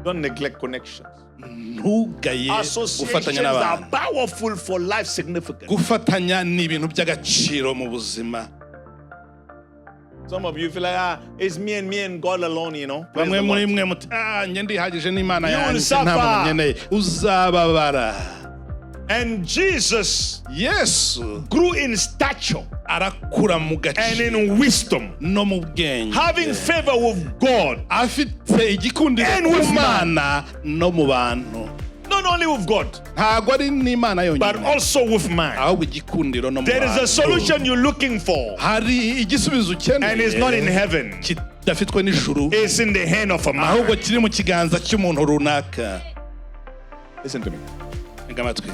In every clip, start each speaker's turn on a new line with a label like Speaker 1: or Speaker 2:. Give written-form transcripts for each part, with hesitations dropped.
Speaker 1: Don't neglect connections.
Speaker 2: Ntugaye gufatanya
Speaker 1: Associations are
Speaker 2: n'abantu.
Speaker 1: Powerful for life significance.
Speaker 2: Gufatanya ni ibintu by'agaciro mu buzima.
Speaker 1: Some of you feel like, "Ah, it's me and God alone." Praise
Speaker 2: Bamwe
Speaker 1: the
Speaker 2: muri
Speaker 1: Lord.
Speaker 2: Mwe muti ah njye ndihagije n'Imana
Speaker 1: You will
Speaker 2: yanjye
Speaker 1: suffer.
Speaker 2: nta muntu nkeneye uzababara.
Speaker 1: And Jesus
Speaker 2: Yesu
Speaker 1: grew in stature
Speaker 2: arakura mu
Speaker 1: and
Speaker 2: gaciro
Speaker 1: in wisdom,
Speaker 2: no mu bwenge
Speaker 1: having favor with God.
Speaker 2: Afite igikundiro
Speaker 1: And with
Speaker 2: ku
Speaker 1: man.
Speaker 2: Mana no mu bantu.
Speaker 1: Not only with God,
Speaker 2: Ntabwo ari n'Imana
Speaker 1: but
Speaker 2: yonyine
Speaker 1: also with man.
Speaker 2: ahubwo igikundiro no mu
Speaker 1: There is a
Speaker 2: bantu.
Speaker 1: Solution you're looking for,
Speaker 2: Hari igisubizo
Speaker 1: and it's not in
Speaker 2: ukeneye
Speaker 1: heaven.
Speaker 2: Kidafitwe n'ijuru
Speaker 1: It's in the hand of a man.
Speaker 2: Ahubwo kiri mu kiganza cy'umuntu runaka.
Speaker 1: Listen to me.
Speaker 2: Tega amatwi.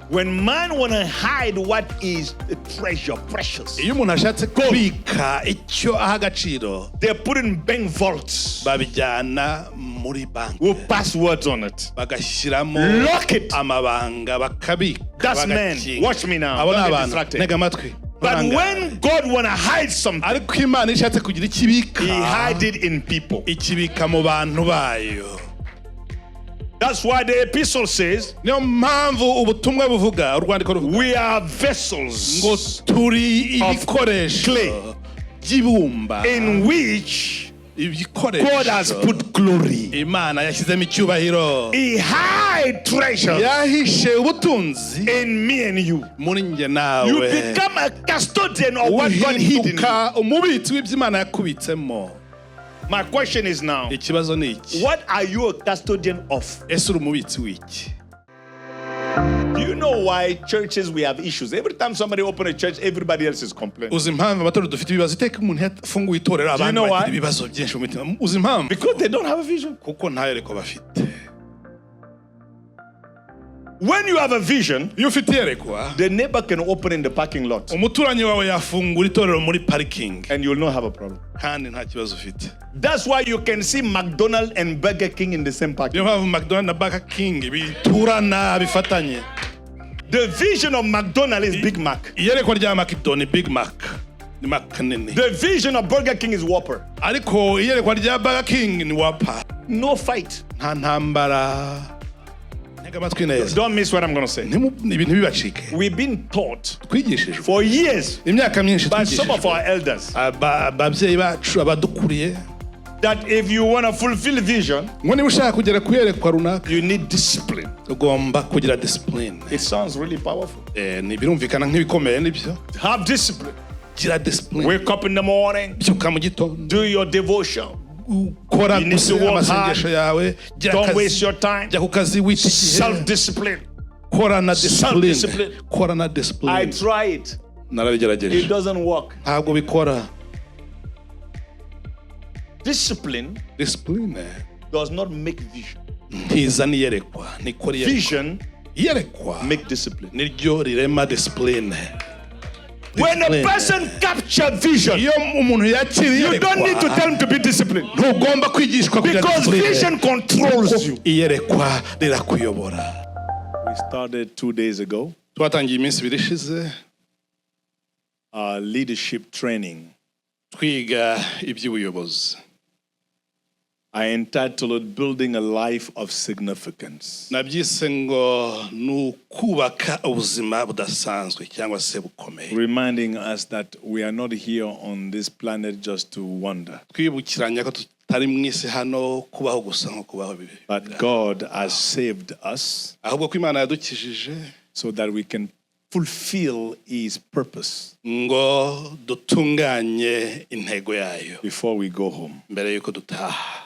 Speaker 1: When man wanna hide what is a treasure, precious,
Speaker 2: Iyo umuntu ashatse kubika icyo aha agaciro
Speaker 1: they put in bank vaults
Speaker 2: babijyana muri banki
Speaker 1: with passwords on it.
Speaker 2: Bagashyiramo
Speaker 1: Lock it.
Speaker 2: Amabanga bakabika
Speaker 1: That's man.
Speaker 2: bagakinga.
Speaker 1: Watch me now.
Speaker 2: Abo ni
Speaker 1: Don't get
Speaker 2: abantu
Speaker 1: distracted.
Speaker 2: ntega amatwi.
Speaker 1: But
Speaker 2: Nturangare.
Speaker 1: When God wanna hide something,
Speaker 2: Ariko Imana iyo ishatse kugira icyo ibika
Speaker 1: He hide it in people.
Speaker 2: Ikibika mu bantu bayo.
Speaker 1: That's why the epistle says
Speaker 2: Niyo mpamvu ubutumwa buvuga urwandiko ruvuga
Speaker 1: we are vessels
Speaker 2: ngo turi ibikoresho
Speaker 1: clay
Speaker 2: by'ibumba
Speaker 1: in which
Speaker 2: ibikoresho
Speaker 1: God has put glory.
Speaker 2: Imana yashyizemo icyubahiro.
Speaker 1: He hide treasure
Speaker 2: Yahishe ubutunzi
Speaker 1: in me and you.
Speaker 2: Muri njye nawe.
Speaker 1: You become a custodian of what God hid in you.
Speaker 2: Uhinduka umubitsi w'ibyo Imana yakubitsemo.
Speaker 1: My question is now,
Speaker 2: Ikibazo ni iki
Speaker 1: what are you a custodian of?
Speaker 2: Ese uri umubitsi w'iki?
Speaker 1: Do you know why churches we have issues? Every time somebody open a church, everybody else is complaining.
Speaker 2: Uzi impamvu amatorero dufite ibibazo iteka umuntu yafunguye itorero abandi
Speaker 1: Know
Speaker 2: bagira
Speaker 1: why?
Speaker 2: Ibibazo byinshi mu mitima uzi impamvu?
Speaker 1: Because they don't have a vision.
Speaker 2: Kuko nta yerekwa bafite.
Speaker 1: When you have a vision,
Speaker 2: Iyo ufite iyerekwa
Speaker 1: the neighbor can open in the parking lot
Speaker 2: umuturanyi wawe yafungura itorero muri parikingi
Speaker 1: and you'll not have a problem.
Speaker 2: Kandi nta kibazo ufite.
Speaker 1: That's why you can see McDonald's and Burger King in the same parking.
Speaker 2: Niyo mpamvu McDonald na Burger King biturana bifatanye.
Speaker 1: The vision of McDonald's is Big Mac.
Speaker 2: Iyerekwa rya McDo ni Big Mac ni Mac nini.
Speaker 1: The vision of Burger King is Whopper.
Speaker 2: Ariko iyerekwa rya Burger King ni Whopper.
Speaker 1: No fight.
Speaker 2: Nta ntambara ntega amatwi neza.
Speaker 1: Don't miss what I'm going to say.
Speaker 2: Ibintu bibacike.
Speaker 1: We've been taught
Speaker 2: Twigishijwe
Speaker 1: for years
Speaker 2: imyaka myinshi
Speaker 1: by some of
Speaker 2: twigishijwe
Speaker 1: our elders
Speaker 2: Aba- ababyeyi bacu abadukuriye
Speaker 1: that if you want to fulfill vision,
Speaker 2: ngo niba ushaka kugera ku iyerekwa runaka
Speaker 1: you need discipline.
Speaker 2: Ugomba kugira discipline.
Speaker 1: It sounds really powerful.
Speaker 2: Eh, ni birumvikana nk'ibikomeye nibyo.
Speaker 1: Have discipline.
Speaker 2: Gira discipline.
Speaker 1: Wake up in the morning,
Speaker 2: Byuka mu gitondo
Speaker 1: do your devotion.
Speaker 2: Ukora
Speaker 1: You need to work
Speaker 2: amasengesho yawe gira
Speaker 1: Don't
Speaker 2: akazi.
Speaker 1: Waste your time.
Speaker 2: Jya ku kazi wita igihe.
Speaker 1: Self discipline.
Speaker 2: Kora na discipline.
Speaker 1: Self-discipline.
Speaker 2: Kora na
Speaker 1: I
Speaker 2: discipline.
Speaker 1: Try it.
Speaker 2: Narabigerageje.
Speaker 1: It doesn't work.
Speaker 2: Ntabwo bikora.
Speaker 1: Discipline
Speaker 2: Discipline
Speaker 1: does not make vision.
Speaker 2: Ntizana iyerekwa nikora iyerekwa.
Speaker 1: Vision
Speaker 2: Iyerekwa
Speaker 1: make discipline.
Speaker 2: Niryo rirema discipline.
Speaker 1: When a
Speaker 2: Discipline.
Speaker 1: Person capture vision,
Speaker 2: Iyo umuntu yakiriye
Speaker 1: you don't need to
Speaker 2: iyerekwa
Speaker 1: tell him to be disciplined.
Speaker 2: Ntugomba kwigishwa kugira
Speaker 1: Because
Speaker 2: discipline.
Speaker 1: vision controls you.
Speaker 2: Iyerekwa rirakuyobora.
Speaker 1: We started 2 days ago
Speaker 2: Twatangiye iminsi ibiri ishize
Speaker 1: our leadership training.
Speaker 2: Twiga iby'ubuyobozi.
Speaker 1: I entitled it "Building a Life of Significance."
Speaker 2: Nabyise ngo ni ukubaka ubuzima budasanzwe cyangwa se bukomeye.
Speaker 1: Reminding us that we are not here on this planet just to wander,
Speaker 2: Twibukiranya ko tutari mu isi hano kubaho gusa nko kubaho bibi
Speaker 1: but God has saved us
Speaker 2: ahubwo ko Imana yadukijije
Speaker 1: so that we can fulfill His purpose
Speaker 2: ngo dutunganye intego yayo
Speaker 1: before we go home.
Speaker 2: Mbere y'uko dutaha.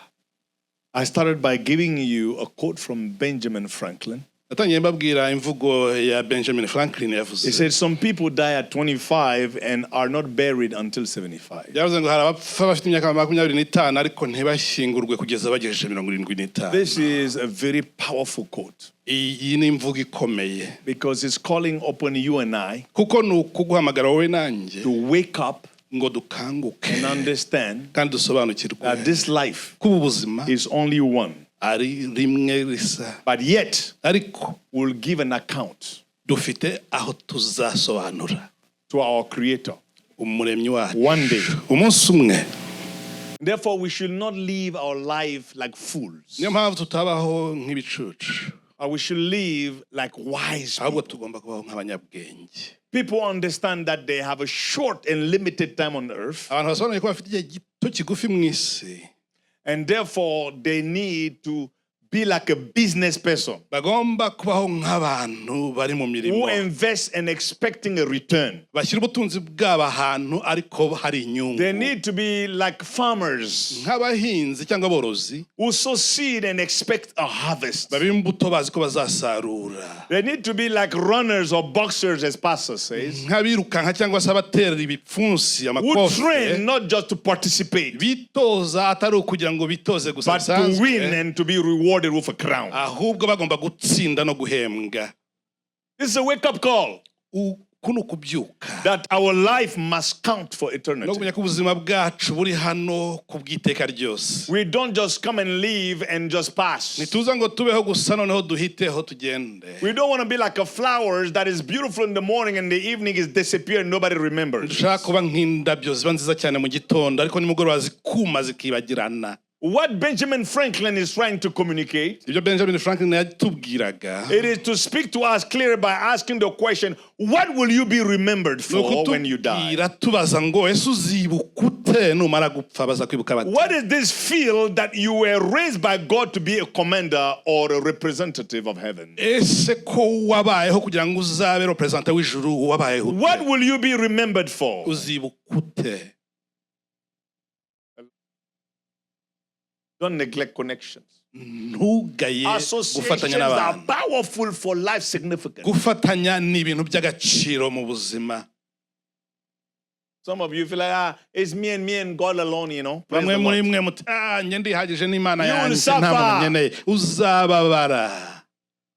Speaker 1: I started by giving you a quote from Benjamin Franklin.
Speaker 2: Natangiye mbabwira imvugo ya Benjamin Franklin yavuze.
Speaker 1: He said, "Some people die at 25 and are not buried until 75."
Speaker 2: Yavuze ngo hari abapfa bafite imyaka makumyabiri n'itanu ariko ntibashyingurwe kugeza bagejeje mirongo irindwi n'itanu.
Speaker 1: This is a very powerful quote
Speaker 2: Iyi ni imvugo ikomeye
Speaker 1: because it's calling upon you and I
Speaker 2: kuko ni ukuguhamagara wowe nanjye
Speaker 1: to wake up
Speaker 2: ngo dukanguke
Speaker 1: and understand
Speaker 2: kandi dusobanukirwe
Speaker 1: that this life
Speaker 2: ko ubu buzima
Speaker 1: is only one.
Speaker 2: Ari rimwe risa.
Speaker 1: But yet,
Speaker 2: Ariko
Speaker 1: we'll give an account
Speaker 2: dufite aho tuzasobanura
Speaker 1: to our Creator
Speaker 2: umuremyi wacu
Speaker 1: one day.
Speaker 2: Umunsi umwe.
Speaker 1: Therefore, we should not live our life like fools.
Speaker 2: Niyo mpamvu tutabaho nk'ibicucu.
Speaker 1: We should live like wise
Speaker 2: Ahubwo
Speaker 1: people.
Speaker 2: tugomba kubaho nk'abanyabwenge.
Speaker 1: People understand that they have a short and limited time on earth,
Speaker 2: Abantu basobanuye ko bafite igihe gito kigufi mu isi,
Speaker 1: and therefore they need to be like a business person
Speaker 2: bagomba kubaho nk'abantu bari mu mirimo
Speaker 1: who invest and expecting a return.
Speaker 2: Bashyira ubutunzi bwabo ahantu ariko hari inyungu.
Speaker 1: They need to be like farmers
Speaker 2: Nk'abahinzi cyangwa aborozi
Speaker 1: who sow seed and expect a harvest.
Speaker 2: babiba imbuto bazi ko bazasarura.
Speaker 1: They need to be like runners or boxers, as Pastor says,
Speaker 2: Nk'abirukanka cyangwa se abatera ibipfunsi
Speaker 1: who
Speaker 2: amakofe
Speaker 1: train not just to participate,
Speaker 2: bitoza atari ukugira ngo bitoze gusa
Speaker 1: but to
Speaker 2: bisanzwe,
Speaker 1: win and to be rewarded with a crown.
Speaker 2: Ahubwo bagomba gutsinda no guhembwa.
Speaker 1: This is a wake up call
Speaker 2: Uku ni ukubyuka
Speaker 1: that our life must count for
Speaker 2: no
Speaker 1: eternity.
Speaker 2: Kumenya ko ubuzima bwacu buri hano ku bw'iteka ryose.
Speaker 1: We don't just come and live and just pass.
Speaker 2: Ntituza ngo tubeho gusa noneho duhiteho tugende.
Speaker 1: We don't want to be like a flower that is beautiful in the morning and the evening is disappear and nobody remembers.
Speaker 2: Dushaka kuba nk'indabyo ziba nziza cyane mu gitondo ariko nimugoroba zikuma zikibagirana.
Speaker 1: What Benjamin Franklin is trying to communicate,
Speaker 2: Ibyo Benjamin Franklin yatubwiraga
Speaker 1: it is to speak to us clearly by asking the question, what will you be remembered
Speaker 2: ni
Speaker 1: for when you die?
Speaker 2: Ukutubwira tubaza ngo ese uzibuka ute numara gupfa bazakwibuka bate?
Speaker 1: What is this field that you were raised by God to be a commander or a representative of heaven?
Speaker 2: Ese ko wabayeho kugira ngo uzabe representant w'ijuru wabayeho ute?
Speaker 1: What will you be remembered for?
Speaker 2: Uzibuka ute?
Speaker 1: Don't neglect connections.
Speaker 2: Ntugaye
Speaker 1: Associations
Speaker 2: gufatanya
Speaker 1: are
Speaker 2: n'abantu.
Speaker 1: Powerful for life significance.
Speaker 2: Gufatanya ni ibintu by'agaciro mu buzima.
Speaker 1: Some of you feel like, "Ah, it's me and God alone." Praise
Speaker 2: Bamwe
Speaker 1: the
Speaker 2: muri
Speaker 1: Lord.
Speaker 2: mwe muti ah njye ndihagije n'Imana
Speaker 1: You will
Speaker 2: yanjye
Speaker 1: suffer.
Speaker 2: nta muntu nkeneye uzababara.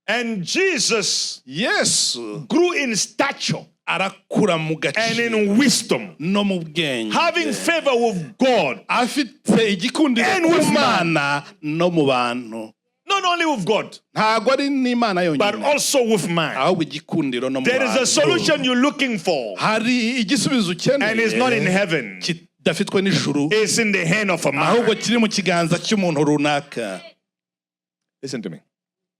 Speaker 1: And Jesus
Speaker 2: Yesu
Speaker 1: grew in stature
Speaker 2: arakura mu
Speaker 1: and
Speaker 2: gaciro
Speaker 1: in wisdom,
Speaker 2: no mu bwenge,
Speaker 1: having favor with God,
Speaker 2: afite igikundiro
Speaker 1: and with
Speaker 2: ku
Speaker 1: man.
Speaker 2: Mana no mu bantu.
Speaker 1: Not only with God,
Speaker 2: Ntabwo ari n'Imana
Speaker 1: but
Speaker 2: yonyine
Speaker 1: also with man.
Speaker 2: ahubwo igikundiro no mu
Speaker 1: There is a
Speaker 2: bantu.
Speaker 1: solution you're looking for,
Speaker 2: Hari igisubizo
Speaker 1: and it's not in
Speaker 2: ukeneye
Speaker 1: heaven.
Speaker 2: Kidafitwe n'ijuru
Speaker 1: It's in the hand of a man.
Speaker 2: ahubwo kiri mu kiganza cy'umuntu runaka.
Speaker 1: Listen to me.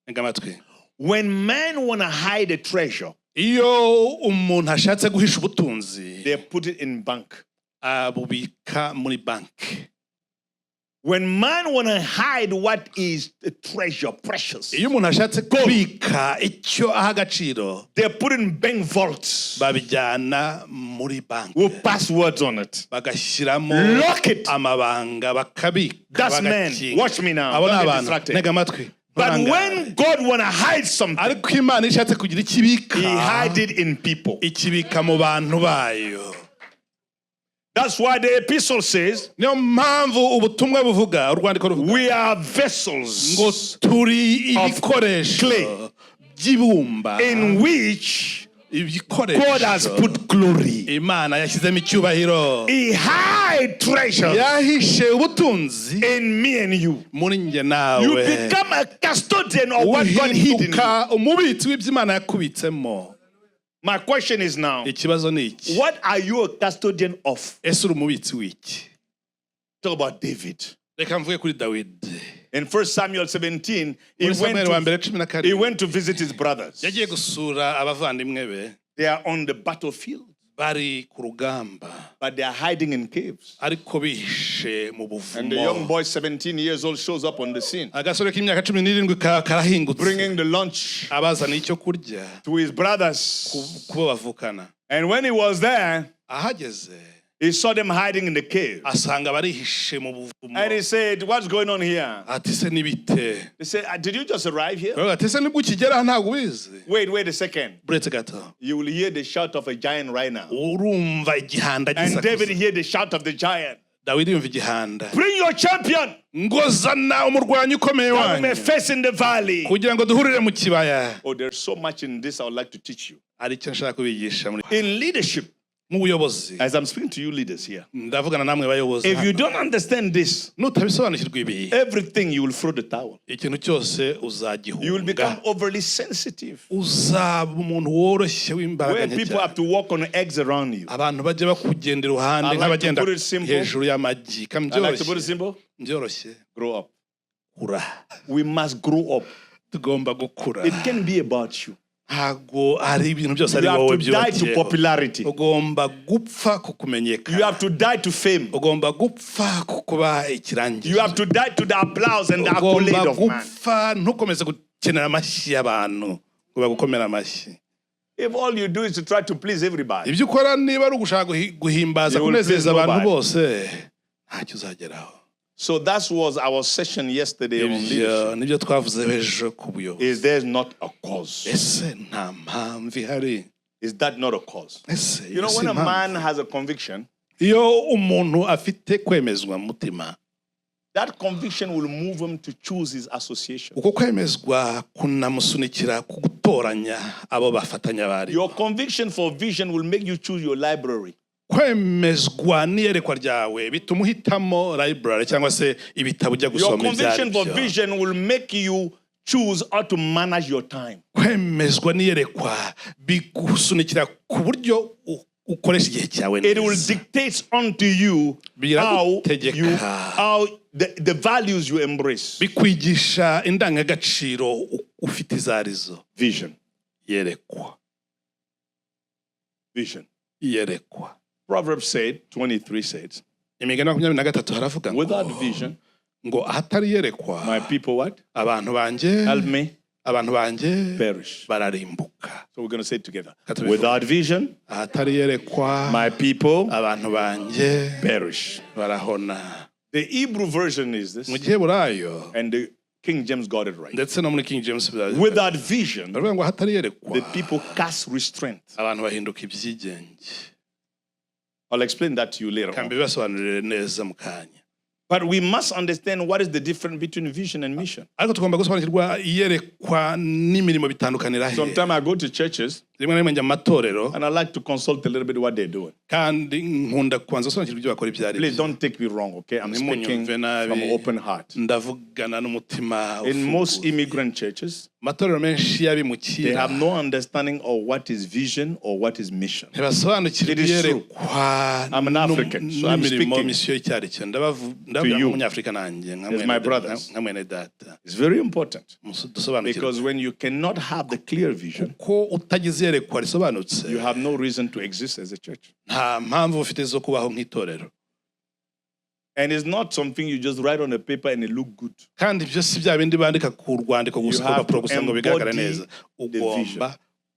Speaker 2: Tega amatwi.
Speaker 1: When men want to hide a treasure,
Speaker 2: Iyo umuntu ashatse guhisha ubutunzi
Speaker 1: they put it in bank.
Speaker 2: Abubika muri banki.
Speaker 1: When man want to hide what is a treasure, precious,
Speaker 2: Iyo umuntu ashatse kubika icyo aha agaciro
Speaker 1: they put in bank vaults
Speaker 2: babijyana muri banki
Speaker 1: with passwords on it.
Speaker 2: Bagashyiramo
Speaker 1: Lock it.
Speaker 2: Amabanga bakabika
Speaker 1: That's man.
Speaker 2: bagakinga.
Speaker 1: Watch me now.
Speaker 2: Abo ni
Speaker 1: Don't get
Speaker 2: abantu
Speaker 1: distracted.
Speaker 2: ntega amatwi.
Speaker 1: But
Speaker 2: Nturangare.
Speaker 1: when God want to hide something,
Speaker 2: Ariko Imana iyo ishatse kugira icyo ibika
Speaker 1: He hide it in people.
Speaker 2: Ikibika mu bantu bayo.
Speaker 1: That's why the epistle says
Speaker 2: Niyo mpamvu ubutumwa buvuga urwandiko ruvuga
Speaker 1: we are vessels
Speaker 2: ngo turi ibikoresho
Speaker 1: clay
Speaker 2: by'ibumba
Speaker 1: in which God has
Speaker 2: ibikoresho
Speaker 1: put glory.
Speaker 2: Imana yashyizemo icyubahiro.
Speaker 1: He hide treasures
Speaker 2: Yahishe ubutunzi
Speaker 1: in me and you.
Speaker 2: Muri njye
Speaker 1: You
Speaker 2: nawe.
Speaker 1: Become a custodian of what God hid in you.
Speaker 2: Uhinduka umubitsi w'ibyo Imana yakubitsemo.
Speaker 1: My question is now,
Speaker 2: Ikibazo ni iki
Speaker 1: what are you a custodian of?
Speaker 2: Ese uri umubitsi w'iki?
Speaker 1: Talk about David.
Speaker 2: Reka mvuge kuri Dawidi.
Speaker 1: In 1 Samuel 17, he
Speaker 2: Muri
Speaker 1: went
Speaker 2: Samweli wa
Speaker 1: to,
Speaker 2: mbere cumi na
Speaker 1: he
Speaker 2: karindwi
Speaker 1: went to visit his brothers.
Speaker 2: Yagiye gusura abavandimwe be.
Speaker 1: They are on the battlefield,
Speaker 2: Bari ku rugamba
Speaker 1: but they are hiding in caves.
Speaker 2: Ariko bihishe mu
Speaker 1: And the young
Speaker 2: buvumo.
Speaker 1: Boy, 17 years old, shows up on the scene,
Speaker 2: Agasore k'imyaka cumi n'irindwi ka- karahingutse
Speaker 1: bringing the lunch
Speaker 2: abazana icyo kurya
Speaker 1: to his brothers.
Speaker 2: Kubo bavukana.
Speaker 1: And when he was there,
Speaker 2: Ahageze
Speaker 1: he saw them hiding in the cave.
Speaker 2: Asanga barihishe mu buvumo.
Speaker 1: And he said, "What's going on here?"
Speaker 2: Ati se nibite?
Speaker 1: They said, "Ah, did you just arrive here?"
Speaker 2: Baravuga ati ese nibwo ukigera ntabwo ubizi?
Speaker 1: Wait, wait a second.
Speaker 2: Buretse gato.
Speaker 1: You will hear the shout of a giant right now.
Speaker 2: Urumva igihanda
Speaker 1: And David
Speaker 2: gisakuza.
Speaker 1: heard the shout of the giant.
Speaker 2: Dawidi yumva igihanda.
Speaker 1: "Bring your champion
Speaker 2: ngo zana umurwanyi ukomeye
Speaker 1: that we may
Speaker 2: wanyu
Speaker 1: face in the valley."
Speaker 2: kugira ngo duhurire mu kibaya.
Speaker 1: Oh, there's so much in this I would like to teach you.
Speaker 2: Hari icyo nshaka kubigisha muri
Speaker 1: In leadership,
Speaker 2: Mu buyobozi,
Speaker 1: As I'm speaking to you leaders here,
Speaker 2: ndavugana namwe bayobozi,
Speaker 1: if you don't understand this,
Speaker 2: nutabisobanukirwa ibi,
Speaker 1: everything you will throw the towel.
Speaker 2: Ikintu cyose
Speaker 1: You will
Speaker 2: uzagihunga.
Speaker 1: Become overly sensitive.
Speaker 2: Uzaba umuntu woroshye w'imbaraga
Speaker 1: Where
Speaker 2: nke
Speaker 1: people
Speaker 2: cyane.
Speaker 1: Have to walk on eggs around you.
Speaker 2: Abantu bajya bakugenda iruhande
Speaker 1: I like to
Speaker 2: nk'abagenda
Speaker 1: put it simple.
Speaker 2: hejuru y'amagi.
Speaker 1: I like to put it
Speaker 2: Kambyoroshye
Speaker 1: simple.
Speaker 2: byoroshye.
Speaker 1: Grow up.
Speaker 2: Kura.
Speaker 1: We must grow up.
Speaker 2: Tugomba gukura.
Speaker 1: It can be about you.
Speaker 2: Ntabwo ari ibintu byose ari
Speaker 1: You have
Speaker 2: wowe
Speaker 1: to die to
Speaker 2: byubakiyeho.
Speaker 1: Popularity.
Speaker 2: Ugomba gupfa ku kumenyekana.
Speaker 1: You have to die to fame.
Speaker 2: Ugomba gupfa ku kuba ikirangirire.
Speaker 1: You have to die to the applause and the accolade
Speaker 2: Ugomba
Speaker 1: of man.
Speaker 2: Gupfa ntukomeze gukenera amashyi y'abantu ngo bagukomere amashyi.
Speaker 1: If all you do is to try to please everybody,
Speaker 2: Ibyo ukora niba ari ugushaka guhimbaza
Speaker 1: you will please
Speaker 2: kunezeza abantu
Speaker 1: nobody.
Speaker 2: Bose ntacyo uzageraho.
Speaker 1: So that was our session yesterday on
Speaker 2: Ibyo
Speaker 1: leadership.
Speaker 2: nibyo twavuze ejo ku buyobozi.
Speaker 1: Is there not a cause?
Speaker 2: Ese nta mpamvu ihari?
Speaker 1: Is that not a cause?
Speaker 2: Ese
Speaker 1: You know,
Speaker 2: si
Speaker 1: when a
Speaker 2: impamvu?
Speaker 1: Man has a conviction,
Speaker 2: Iyo umuntu afite kwemezwa mu mutima,
Speaker 1: that conviction will move him to choose his association.
Speaker 2: Uko kwemezwa kunamusunikira ku gutoranya abo bafatanya bari.
Speaker 1: Your conviction for vision will make you choose your library.
Speaker 2: Kwemezwa n'iyerekwa ryawe bituma uhitamo library cyangwa se ibitabo ujya
Speaker 1: Your
Speaker 2: gusoma ibyo
Speaker 1: conviction
Speaker 2: ari
Speaker 1: for
Speaker 2: byo.
Speaker 1: Vision will make you choose how to manage your time.
Speaker 2: Kwemezwa n'iyerekwa bigusunikira ku buryo ukoresha igihe cyawe
Speaker 1: It will
Speaker 2: neza.
Speaker 1: Dictate unto you how you
Speaker 2: Biragutegeka.
Speaker 1: How the values you embrace.
Speaker 2: Bikwigisha indangagaciro ufite izo arizo.
Speaker 1: Vision.
Speaker 2: Yerekwa.
Speaker 1: Vision.
Speaker 2: Iyerekwa.
Speaker 1: Proverbs said, 23 says,
Speaker 2: Imigani 23 haravuga ngo
Speaker 1: without vision,
Speaker 2: ngo ahatari iyerekwa,
Speaker 1: my people what?
Speaker 2: Abantu banjye,
Speaker 1: Help me,
Speaker 2: abantu banjye
Speaker 1: perish.
Speaker 2: Bararimbuka.
Speaker 1: So we're going to say it together.
Speaker 2: Katubivuge.
Speaker 1: Without vision,
Speaker 2: Ahatari iyerekwa,
Speaker 1: my people
Speaker 2: abantu banjye
Speaker 1: perish.
Speaker 2: Barahona.
Speaker 1: The Hebrew version is this,
Speaker 2: Mu giheburayo,
Speaker 1: and the King James got it right.
Speaker 2: Ndetse no muri King James
Speaker 1: Without vision,
Speaker 2: baravuga ngo ahatari iyerekwa,
Speaker 1: the people cast restraint.
Speaker 2: Abantu bahinduka ibyigenge.
Speaker 1: I'll explain that to you later on.
Speaker 2: Kambibasobanurire neza mu kanya.
Speaker 1: But we must understand what is the difference between vision and mission.
Speaker 2: Ariko tugomba gusobanukirwa iyerekwa n'imirimo bitandukanira he.
Speaker 1: Sometimes I go to churches
Speaker 2: Rimwe na rimwe njya mu matorero,
Speaker 1: and I like to consult a little bit what they're doing.
Speaker 2: Kandi nkunda kubanza gusobanukirwa ibyo bakora ibyo ari
Speaker 1: Please
Speaker 2: byo.
Speaker 1: don't take me wrong, okay? I'm speaking
Speaker 2: Ntimunyumve nabi.
Speaker 1: From an open heart.
Speaker 2: Ndavugana n'umutima
Speaker 1: In most
Speaker 2: ufunguye.
Speaker 1: Immigrant churches,
Speaker 2: Amatorero menshi
Speaker 1: they
Speaker 2: y'abimukira
Speaker 1: have no understanding of what is vision or what is mission.
Speaker 2: Ntibasobanukirwa
Speaker 1: It is true.
Speaker 2: iyerekwa
Speaker 1: I'm an African, so I'm
Speaker 2: n'imirimo
Speaker 1: speaking
Speaker 2: misiyo icyo ari cyo. Ndavuga
Speaker 1: you.
Speaker 2: nk'umunyafurika nanjye nka
Speaker 1: As
Speaker 2: mwene
Speaker 1: my brothers.
Speaker 2: Nka mwene data.
Speaker 1: It's very important
Speaker 2: Dusobanukirwe
Speaker 1: because when you cannot have the clear vision,
Speaker 2: ko utagize iyerekwa risobanutse,
Speaker 1: you have no reason to exist as a church.
Speaker 2: Nta mpamvu ufite zo kubaho nk'itorero.
Speaker 1: And it's not something you just write on a paper and it look good.
Speaker 2: Kandi ibyo si bya bindi bandika ku rwandiko gusa
Speaker 1: You
Speaker 2: ku
Speaker 1: have
Speaker 2: rupapuro
Speaker 1: to
Speaker 2: gusa ngo bigaragare
Speaker 1: embody
Speaker 2: neza.
Speaker 1: The vision.
Speaker 2: Ugomba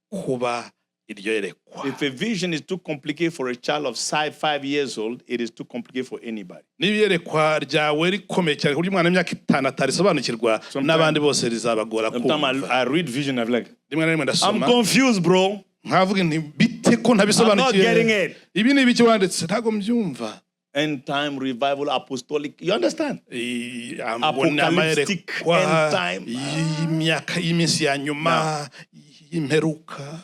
Speaker 2: kuba iryo yerekwa.
Speaker 1: If a vision is too complicated for a child of 5 years old, it is too complicated for anybody.
Speaker 2: Niba iyerekwa ryawe rikomeye cyane ku buryo umwana w'imyaka 5 atarisobanukirwa, n'abandi bose rizabagora
Speaker 1: Sometimes
Speaker 2: kumva.
Speaker 1: I read vision, I'm like,
Speaker 2: Rimwe na rimwe
Speaker 1: I'm
Speaker 2: ndasoma
Speaker 1: confused, bro.
Speaker 2: nkavuga nti bite ko
Speaker 1: I'm not
Speaker 2: ntabisobanukiwe?
Speaker 1: Getting it.
Speaker 2: Ibi ni ibiki wanditse? Ntabwo mbyumva.
Speaker 1: End time revival, apostolic. You understand?
Speaker 2: Ngo ni
Speaker 1: Apocalyptic
Speaker 2: amayerekwa
Speaker 1: end time.
Speaker 2: Y'imyaka y'iminsi ya nyuma y'imperuka.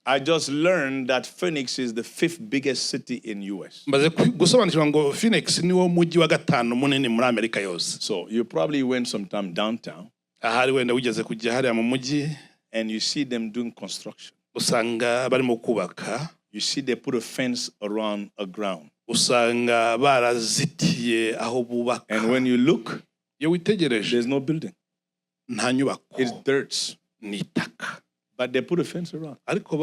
Speaker 1: I just learned that Phoenix is the fifth biggest city in US.
Speaker 2: Maze gusobanukirwa ngo Phoenix niwo mujyi wa gatanu munini muri Amerika yose.
Speaker 1: So you probably went sometime downtown
Speaker 2: Ahari wenda wigeze kujya hariya mu mujyi,
Speaker 1: and you see them doing construction.
Speaker 2: Usanga barimo kubaka.
Speaker 1: You see they put a fence around a ground.
Speaker 2: Usanga barazitiye aho bubaka.
Speaker 1: And when you look,
Speaker 2: Iyo witegereje,
Speaker 1: there's no building.
Speaker 2: Nta nyubako.
Speaker 1: It's dirt.
Speaker 2: Ni itaka.
Speaker 1: But they put a fence around.
Speaker 2: Ariko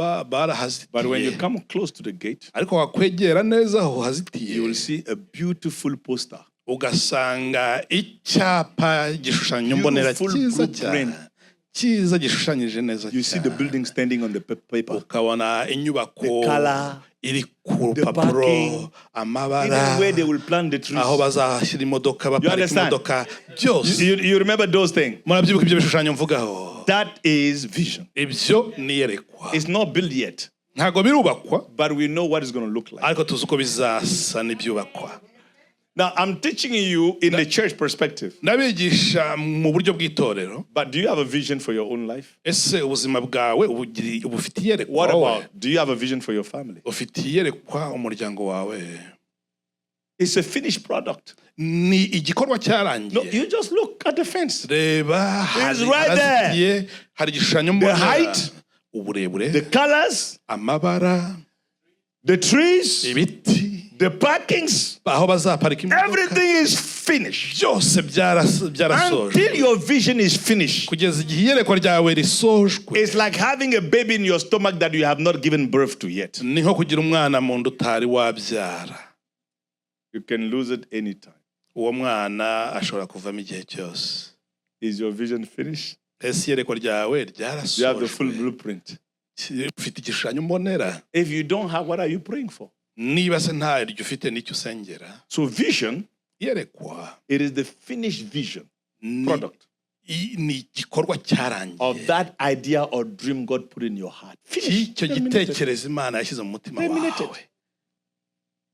Speaker 1: But when you
Speaker 2: barahazitiye.
Speaker 1: Come close to the gate,
Speaker 2: Ariko wakwegera neza aho hazitiye,
Speaker 1: you will see a beautiful poster.
Speaker 2: Ugasanga icyapa gishushanyo mbonera
Speaker 1: Beautiful
Speaker 2: cyiza
Speaker 1: blueprint.
Speaker 2: cyane cyiza gishushanyije neza
Speaker 1: You see the
Speaker 2: cyane.
Speaker 1: Building standing on the paper.
Speaker 2: Ukabona inyubako
Speaker 1: The color,
Speaker 2: iri ku
Speaker 1: the
Speaker 2: rupapuro,
Speaker 1: parking,
Speaker 2: amabara,
Speaker 1: even where they will plant the trees.
Speaker 2: Aho bazashyira imodoka baparika
Speaker 1: Understand?
Speaker 2: Imodoka byose.
Speaker 1: You remember those things?
Speaker 2: Murabyibuka ibyo bishushanyo mvugaho?
Speaker 1: That is vision.
Speaker 2: Ibyo ni iyerekwa.
Speaker 1: It's not built yet,
Speaker 2: Ntabwo birubakwa,
Speaker 1: but we know what it's going to look like.
Speaker 2: Ariko tuzi uko bizasa n'ibyubakwa.
Speaker 1: Now, I'm teaching you in the church perspective.
Speaker 2: Ndabigisha mu buryo bw'itorero.
Speaker 1: But do you have a vision for your own life?
Speaker 2: Ese ubuzima bwawe ubufite iyerekwa
Speaker 1: What
Speaker 2: wowe?
Speaker 1: about, do you have a vision for your family?
Speaker 2: Ufite iyerekwa umuryango wawe?
Speaker 1: It's a finished product.
Speaker 2: Ni igikorwa
Speaker 1: No,
Speaker 2: cyarangiye.
Speaker 1: you just look at the fence.
Speaker 2: Reba hari
Speaker 1: right there.
Speaker 2: harazitiye, hari igishushanyo mbonera.
Speaker 1: Height,
Speaker 2: uburebure,
Speaker 1: the colors,
Speaker 2: amabara,
Speaker 1: the trees,
Speaker 2: ibiti,
Speaker 1: the parkings,
Speaker 2: aho bazaparika imodoka.
Speaker 1: Everything is finished.
Speaker 2: Byose byarasojwe.
Speaker 1: Until your vision is finished,
Speaker 2: Kugeza igihe iyerekwa ryawe risojwe,
Speaker 1: it's like having a baby in your stomach that you have not given birth to yet.
Speaker 2: Ni nko kugira umwana mu nda utari wabyara.
Speaker 1: You can lose it anytime.
Speaker 2: Uwo mwana ashobora kuvamo igihe cyose.
Speaker 1: Is your vision finished?
Speaker 2: Ese iyerekwa ryawe
Speaker 1: Do you have the full
Speaker 2: ryarasojwe?
Speaker 1: blueprint?
Speaker 2: Ufite igishushanyo mbonera?
Speaker 1: If you don't have, what are you praying for?
Speaker 2: Niba se ntaryo ufite, n'icyo usengera?
Speaker 1: So, vision,
Speaker 2: Iyerekwa
Speaker 1: it is the finished vision product
Speaker 2: ni igikorwa cyarangiye
Speaker 1: of that idea or dream God put in your heart. Finished.
Speaker 2: cy'icyo
Speaker 1: Terminated.
Speaker 2: gitekerezo Imana yashyize mu mutima
Speaker 1: Terminated.
Speaker 2: wawe.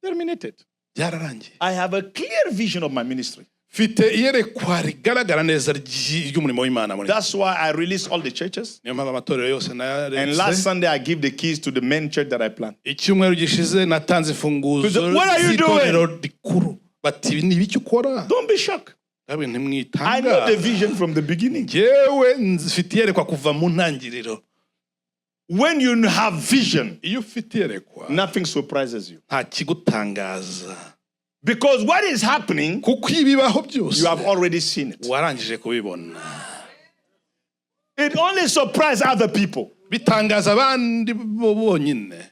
Speaker 1: Terminated.
Speaker 2: Byararangiye.
Speaker 1: I have a clear vision of my ministry.
Speaker 2: Mfite iyerekwa rigaragara neza ry'umurimo w'Imana muri
Speaker 1: That's why I release all the churches.
Speaker 2: Niyo mpamvu amatorero yose
Speaker 1: And last
Speaker 2: nayaretse.
Speaker 1: Sunday, I give the keys to the main church that I planned.
Speaker 2: Icyumweru gishize natanze imfunguzo
Speaker 1: What are you
Speaker 2: z'itorero rikuru. Bati ibi ni ibiki ukora?
Speaker 1: Don't be shocked.
Speaker 2: Ndabona
Speaker 1: I know
Speaker 2: ntimwitanga.
Speaker 1: the vision from the beginning.
Speaker 2: Njyewe mfite iyerekwa kuva mu ntangiriro.
Speaker 1: When you have vision,
Speaker 2: Iyo ufite iyerekwa,
Speaker 1: nothing surprises you.
Speaker 2: nta kigutangaza.
Speaker 1: Because what is happening,
Speaker 2: Kuko ibibaho byose,
Speaker 1: you have already seen it.
Speaker 2: warangije kubibona.
Speaker 1: It only surprises other people.
Speaker 2: Bitangaza abandi bo bonyine.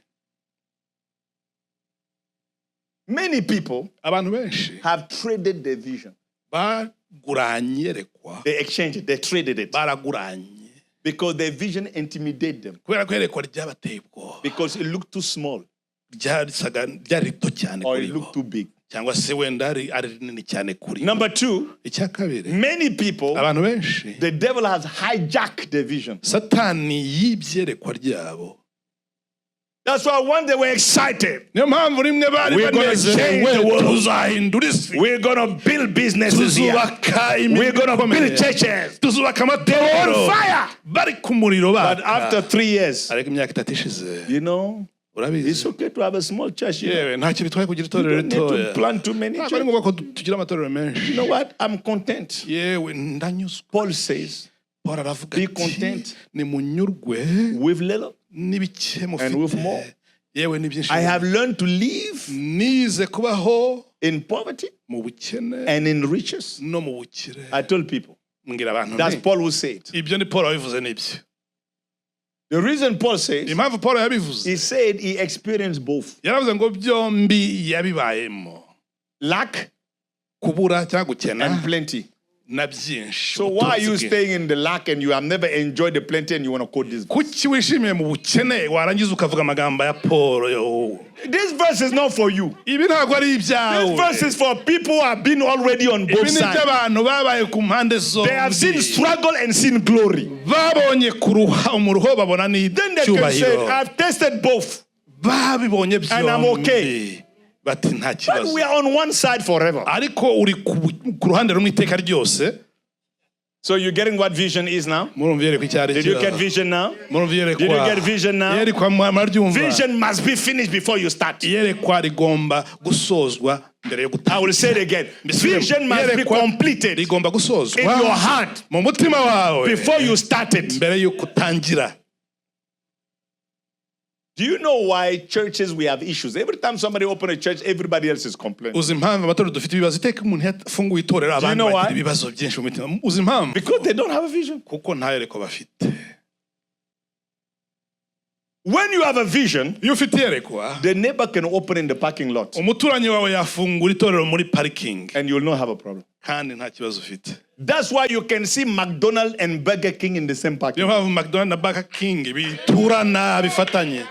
Speaker 1: Many people
Speaker 2: Abantu benshi
Speaker 1: have traded their vision.
Speaker 2: Baguranye iyerekwa.
Speaker 1: They exchanged it, they traded it.
Speaker 2: Baraguranye.
Speaker 1: Because their vision intimidated them.
Speaker 2: Kubera ko iyerekwa ryabateye ubwoba.
Speaker 1: Because it looked too small
Speaker 2: Ryarisaga ryari rito cyane
Speaker 1: or
Speaker 2: kuri
Speaker 1: it
Speaker 2: bo,
Speaker 1: looked too big.
Speaker 2: Cyangwa se wenda ari rinini cyane kuri bo.
Speaker 1: Number two,
Speaker 2: Icya kabiri,
Speaker 1: many people,
Speaker 2: abantu benshi,
Speaker 1: the devil has hijacked their vision.
Speaker 2: Satani yibye iyerekwa ryabo.
Speaker 1: That's why one day we're excited.
Speaker 2: Niyo mpamvu rimwe bari
Speaker 1: We're gonna
Speaker 2: banezerewe.
Speaker 1: Change the world.
Speaker 2: Tuzahindura isi.
Speaker 1: We're gonna build businesses here.
Speaker 2: Tuzubaka imirimo
Speaker 1: We're gonna
Speaker 2: ikomeye.
Speaker 1: Build churches.
Speaker 2: Tuzubaka amatorero.
Speaker 1: On fire.
Speaker 2: Bari ku muriro
Speaker 1: But
Speaker 2: baka.
Speaker 1: After 3 years,
Speaker 2: Ariko imyaka 3 ishize,
Speaker 1: it's
Speaker 2: urabizi,
Speaker 1: okay to have a small church.
Speaker 2: Yewe ntacyo bitwaye kugira itorero
Speaker 1: You don't need
Speaker 2: ritoya.
Speaker 1: to plant too many
Speaker 2: Ntabwo ari
Speaker 1: churches.
Speaker 2: ngombwa ko tugira amatorero menshi.
Speaker 1: You know what? I'm content.
Speaker 2: Yewe ndanyuzwe.
Speaker 1: Paul says,
Speaker 2: Paul aravuga
Speaker 1: "Be
Speaker 2: ati
Speaker 1: content
Speaker 2: nimunyurwe
Speaker 1: with little
Speaker 2: n'ibike
Speaker 1: and with more."
Speaker 2: mufite yewe ni byinshi.
Speaker 1: I have learned to live
Speaker 2: Nize kubaho
Speaker 1: in poverty
Speaker 2: mu bukene
Speaker 1: and in riches.
Speaker 2: no mu bukire.
Speaker 1: I told people.
Speaker 2: Mbwira abantu
Speaker 1: That's
Speaker 2: nti,
Speaker 1: Paul who said.
Speaker 2: Ibyo ni Paul wabivuze nibyo.
Speaker 1: The reason Paul says,
Speaker 2: Impamvu Paul yabivuze,
Speaker 1: he said he experienced both
Speaker 2: yaravuze ngo byombi yabibayemo,
Speaker 1: lack
Speaker 2: kubura cyangwa gukena
Speaker 1: and plenty.
Speaker 2: Na byinshi.
Speaker 1: So why are you
Speaker 2: Ubutunzi bwinshi.
Speaker 1: Staying in the lack and you have never enjoyed the plenty and you want to quote this verse?
Speaker 2: Kuki wishimiye mu bukene warangiza ukavuga amagambo ya Paul yo?
Speaker 1: This verse is not for you.
Speaker 2: Ibi ntabwo ari ibyawe.
Speaker 1: This verse is for people who have been already on
Speaker 2: Ibi
Speaker 1: both
Speaker 2: ni
Speaker 1: sides.
Speaker 2: iby'abantu babaye ku mpande
Speaker 1: They have seen
Speaker 2: zombi.
Speaker 1: Struggle and seen glory.
Speaker 2: Babonye kuruha umuruho babona
Speaker 1: Then they can say,
Speaker 2: n'icyubahiro.
Speaker 1: "I've tasted both."
Speaker 2: Babibonye
Speaker 1: And I'm okay.
Speaker 2: byombi bati nta
Speaker 1: But
Speaker 2: kibazo.
Speaker 1: we are on one side forever.
Speaker 2: Ariko uri ku ruhande rumwe iteka ryose.
Speaker 1: So you're getting what vision is now?
Speaker 2: Murumva iyerekwa icyo ari
Speaker 1: Did you
Speaker 2: cyo?
Speaker 1: get vision now?
Speaker 2: Murumva iyerekwa?
Speaker 1: Did you get vision now?
Speaker 2: Iyerekwa muraryumva?
Speaker 1: Vision must be finished before you start.
Speaker 2: Iyerekwa rigomba gusozwa mbere yo
Speaker 1: I will
Speaker 2: gutangira.
Speaker 1: Say it again. Vision must be
Speaker 2: Iyerekwa
Speaker 1: completed
Speaker 2: rigomba gusozwa
Speaker 1: in your heart
Speaker 2: mu mutima wawe
Speaker 1: before you start it.
Speaker 2: Mbere y'uko utangira.
Speaker 1: Do you know why churches we have issues? Every time somebody open a church, everybody else is complaining.
Speaker 2: Uzi impamvu amatorero dufite ibibazo? Iteka umuntu yafunguye itorero abandi
Speaker 1: Know
Speaker 2: bagira
Speaker 1: why?
Speaker 2: ibibazo byinshi mu mitima. Uzi impamvu?
Speaker 1: Because they don't have a vision.
Speaker 2: Kuko nta yerekwa bafite.
Speaker 1: When you have a vision,
Speaker 2: Iyo ufite iyerekwa,
Speaker 1: the neighbor can open in the parking lot
Speaker 2: umuturanyi wawe yafungura itorero muri parikingi
Speaker 1: and you'll not have a problem.
Speaker 2: Kandi nta kibazo ufite.
Speaker 1: That's why you can see McDonald's and Burger King in the same parking.
Speaker 2: Niyo mpamvu McDonald na Burger King biturana bifatanye.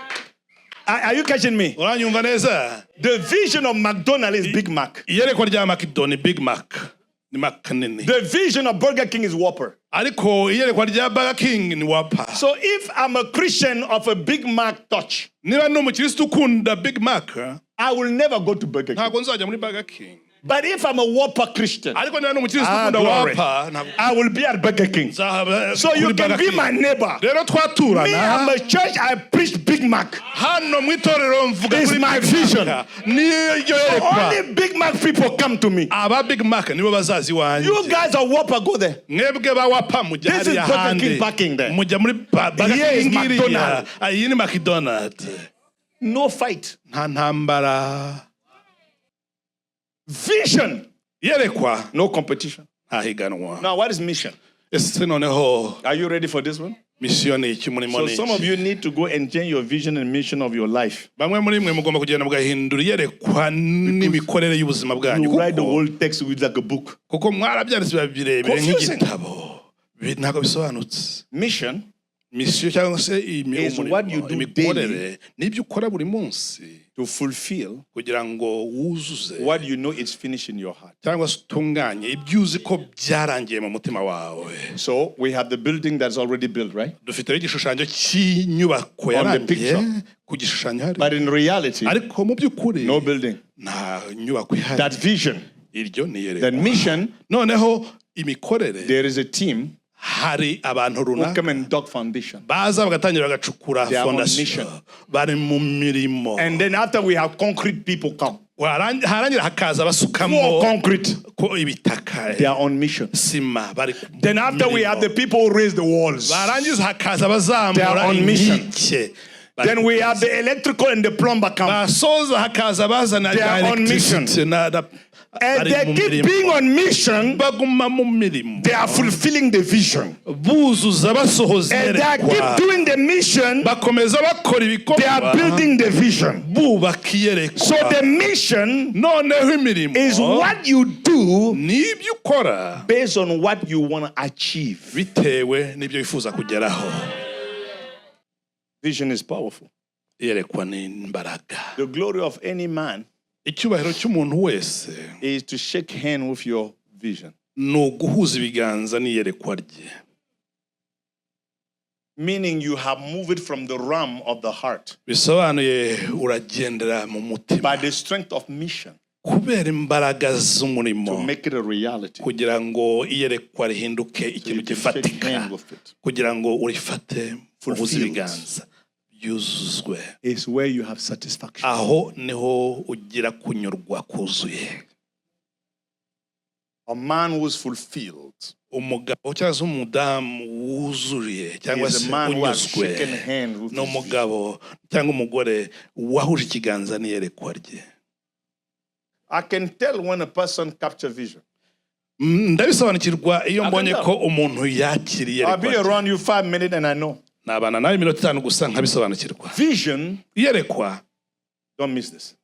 Speaker 1: Are you catching me?
Speaker 2: Uranyumva neza?
Speaker 1: The vision of McDonald's is Big Mac.
Speaker 2: Iyerekwa rya McDo ni Big Mac, ni Mac nini.
Speaker 1: The vision of Burger King is Whopper.
Speaker 2: Ariko iyerekwa rya Burger King ni Whopper.
Speaker 1: So if I'm a Christian of a Big Mac touch,
Speaker 2: Niba ndi umukirisitu ukunda Big Mac,
Speaker 1: I will never go to Burger King.
Speaker 2: ntabwo nzajya muri Burger King.
Speaker 1: But if I'm a Whopper Christian,
Speaker 2: Ariko niba ni umukristo
Speaker 1: Ah,
Speaker 2: ukunda
Speaker 1: glory.
Speaker 2: Whopper, ntabwo
Speaker 1: I will be at Burger King.
Speaker 2: nzahaba
Speaker 1: So you
Speaker 2: kuri
Speaker 1: can
Speaker 2: Burger
Speaker 1: be
Speaker 2: King.
Speaker 1: my neighbor.
Speaker 2: Rero
Speaker 1: Me,
Speaker 2: twaturana.
Speaker 1: I'm a church, I preach Big Mac.
Speaker 2: Hano mu itorero mvuga
Speaker 1: It's
Speaker 2: kuri
Speaker 1: my
Speaker 2: Big Mac.
Speaker 1: vision.
Speaker 2: Niyo yerekwa.
Speaker 1: Only Big Mac people come to me.
Speaker 2: Aba Big Mac nibo bazaza iwanjye.
Speaker 1: You guys are Whopper, go there.
Speaker 2: Mwebwe ba Whopper mujya
Speaker 1: This is
Speaker 2: hariya
Speaker 1: Burger
Speaker 2: handi.
Speaker 1: King parking there.
Speaker 2: Mujya muri Burger
Speaker 1: Here is
Speaker 2: King iriya.
Speaker 1: McDonald.
Speaker 2: Ah, iyi ni McDonald.
Speaker 1: No fight.
Speaker 2: Nta ntambara.
Speaker 1: Vision.
Speaker 2: Yerekwa
Speaker 1: No competition.
Speaker 2: nta higanwa.
Speaker 1: Now, what is mission?
Speaker 2: Ese noneho
Speaker 1: Are you ready for this one?
Speaker 2: misiyo ni iki, umurimo
Speaker 1: So
Speaker 2: ni
Speaker 1: some of
Speaker 2: iki?
Speaker 1: you need to go and change your vision and mission of your life.
Speaker 2: Bamwe muri mwe mugomba kugenda mugahindura iyerekwa n'imikorere y'ubuzima bwanyu,
Speaker 1: You write the
Speaker 2: kuko
Speaker 1: whole text with like a book.
Speaker 2: kuko mwarabyanditse biba birebire
Speaker 1: Confusing.
Speaker 2: nk'igitabo. Ntabwo bisobanutse.
Speaker 1: Mission
Speaker 2: Misiyo cyangwa se
Speaker 1: is
Speaker 2: umurimo,
Speaker 1: what you do
Speaker 2: imikorere n'ibyo ukora buri munsi
Speaker 1: to fulfill
Speaker 2: kugira ngo wuzuze
Speaker 1: what you know is finished in your heart.
Speaker 2: cyangwa se utunganye ibyo uzi ko byarangiye mu mutima wawe.
Speaker 1: So we have the building that's already built, right?
Speaker 2: Dufite igishushanyo cy'inyubako
Speaker 1: the
Speaker 2: yarangiye
Speaker 1: picture.
Speaker 2: ku gishushanyo hari,
Speaker 1: But in reality,
Speaker 2: ariko mu by'ukuri
Speaker 1: no building.
Speaker 2: nta nyubako ihari.
Speaker 1: That vision,
Speaker 2: Iryo ni
Speaker 1: that
Speaker 2: iyerekwa.
Speaker 1: mission,
Speaker 2: Noneho imikorere,
Speaker 1: there is a team
Speaker 2: hari abantu
Speaker 1: who
Speaker 2: runaka
Speaker 1: come and dug foundation.
Speaker 2: baza bagatangira bagacukura
Speaker 1: They are on
Speaker 2: fondasiyo,
Speaker 1: mission.
Speaker 2: bari mu mirimo.
Speaker 1: And then after we have concrete, people come.
Speaker 2: Harangira hakaza basukamo
Speaker 1: Pour concrete.
Speaker 2: ko ibitaka,
Speaker 1: They are on mission.
Speaker 2: sima, bari ku
Speaker 1: Then after we
Speaker 2: mirimo.
Speaker 1: have the people who raise the walls.
Speaker 2: Barangiza hakaza
Speaker 1: They are
Speaker 2: abazamura
Speaker 1: on mission.
Speaker 2: inkike. Bari
Speaker 1: Then
Speaker 2: ku
Speaker 1: we have
Speaker 2: kazi.
Speaker 1: the electrical and the plumber come.
Speaker 2: Basoza hakaza bazana
Speaker 1: They are on
Speaker 2: electricity
Speaker 1: mission. And
Speaker 2: bari
Speaker 1: they
Speaker 2: mu
Speaker 1: keep
Speaker 2: mirimo.
Speaker 1: being on mission.
Speaker 2: Baguma mu mirimo.
Speaker 1: They are fulfilling the vision.
Speaker 2: Buzuza basohoza
Speaker 1: And they are keep
Speaker 2: iyerekwa.
Speaker 1: doing the mission.
Speaker 2: Bakomeza bakora
Speaker 1: They are
Speaker 2: ibikorwa,
Speaker 1: building the vision.
Speaker 2: bubaka iyerekwa.
Speaker 1: So the mission
Speaker 2: Noneho imirimo
Speaker 1: is what you do
Speaker 2: n'ibyo ukora
Speaker 1: based on what you want to achieve.
Speaker 2: bitewe n'ibyo wifuza kugeraho.
Speaker 1: Vision is powerful.
Speaker 2: Iyerekwa ni imbaraga.
Speaker 1: The glory of any man
Speaker 2: Icyubahiro cy'umuntu wese
Speaker 1: is to shake hand with your vision.
Speaker 2: Ni uguhuza ibiganza n'iyerekwa rye.
Speaker 1: Meaning you have moved from the realm of the heart
Speaker 2: Bisobanuye uragendera mu mutima
Speaker 1: by the strength of mission
Speaker 2: kubera imbaraga z'umurimo
Speaker 1: to make it a reality.
Speaker 2: kugira ngo iyerekwa rihinduke ikintu
Speaker 1: You can shake
Speaker 2: gifatika,
Speaker 1: hand with it.
Speaker 2: kugira ngo urifate uhuze
Speaker 1: Fulfilled.
Speaker 2: ibiganza byuzuzwe.
Speaker 1: It's where you have satisfaction.
Speaker 2: Aho niho ugira kunyurwa kuzuye.
Speaker 1: A man who's fulfilled
Speaker 2: Umugabo cyangwa se umudamu wuzuye cyangwa
Speaker 1: is
Speaker 2: se
Speaker 1: a man who has
Speaker 2: unyuzwe
Speaker 1: shaken hand with
Speaker 2: ni
Speaker 1: his vision.
Speaker 2: umugabo cyangwa umugore wahuje ikiganza n'iyerekwa rye.
Speaker 1: I can tell when a person capture vision.
Speaker 2: Ndabisobanukirwa iyo mbonye ko umuntu yakiriye
Speaker 1: I'll be
Speaker 2: iyerekwa rye.
Speaker 1: around you 5 minutes and I know.
Speaker 2: Nabana nawe iminota 5 gusa nkabisobanukirwa.
Speaker 1: Vision,
Speaker 2: Iyerekwa,
Speaker 1: don't miss this.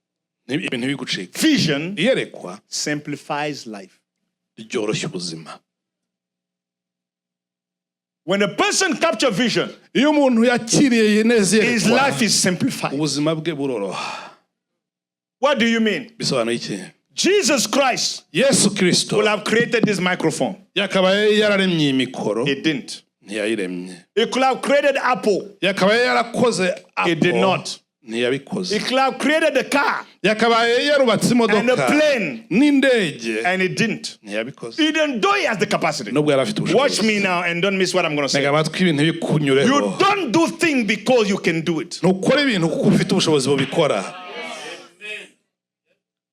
Speaker 2: ibintu ntibigucike.
Speaker 1: Vision
Speaker 2: Iyerekwa
Speaker 1: simplifies life.
Speaker 2: ryoroshya ubuzima.
Speaker 1: When a person capture vision,
Speaker 2: Iyo umuntu yakiriye neza
Speaker 1: his
Speaker 2: iyerekwa,
Speaker 1: life is simplified.
Speaker 2: ubuzima bwe buroroha.
Speaker 1: What do you mean?
Speaker 2: Bisobanuye iki?
Speaker 1: Jesus Christ
Speaker 2: Yesu Kirisito
Speaker 1: could have created this microphone.
Speaker 2: yakabaye yararemye iyi mikoro.
Speaker 1: He didn't.
Speaker 2: Ntiyayiremye.
Speaker 1: He could have created Apple.
Speaker 2: Yakabaye yarakoze
Speaker 1: He did
Speaker 2: Apple.
Speaker 1: not.
Speaker 2: Ntiyabikoze.
Speaker 1: He could have created the car
Speaker 2: Yakabaye yarubatse
Speaker 1: and
Speaker 2: imodoka
Speaker 1: the plane,
Speaker 2: n'indege.
Speaker 1: and he didn't.
Speaker 2: Ntiyabikoze
Speaker 1: Even though he has the capacity.
Speaker 2: nubwo yari afite
Speaker 1: Watch
Speaker 2: ubushobozi.
Speaker 1: me now and don't miss what I'm going to say.
Speaker 2: Tega amatwi ibintu bikunyureho.
Speaker 1: You don't do things because you can do it.
Speaker 2: Ntukora ibintu kuko ufite ubushobozi bubikora.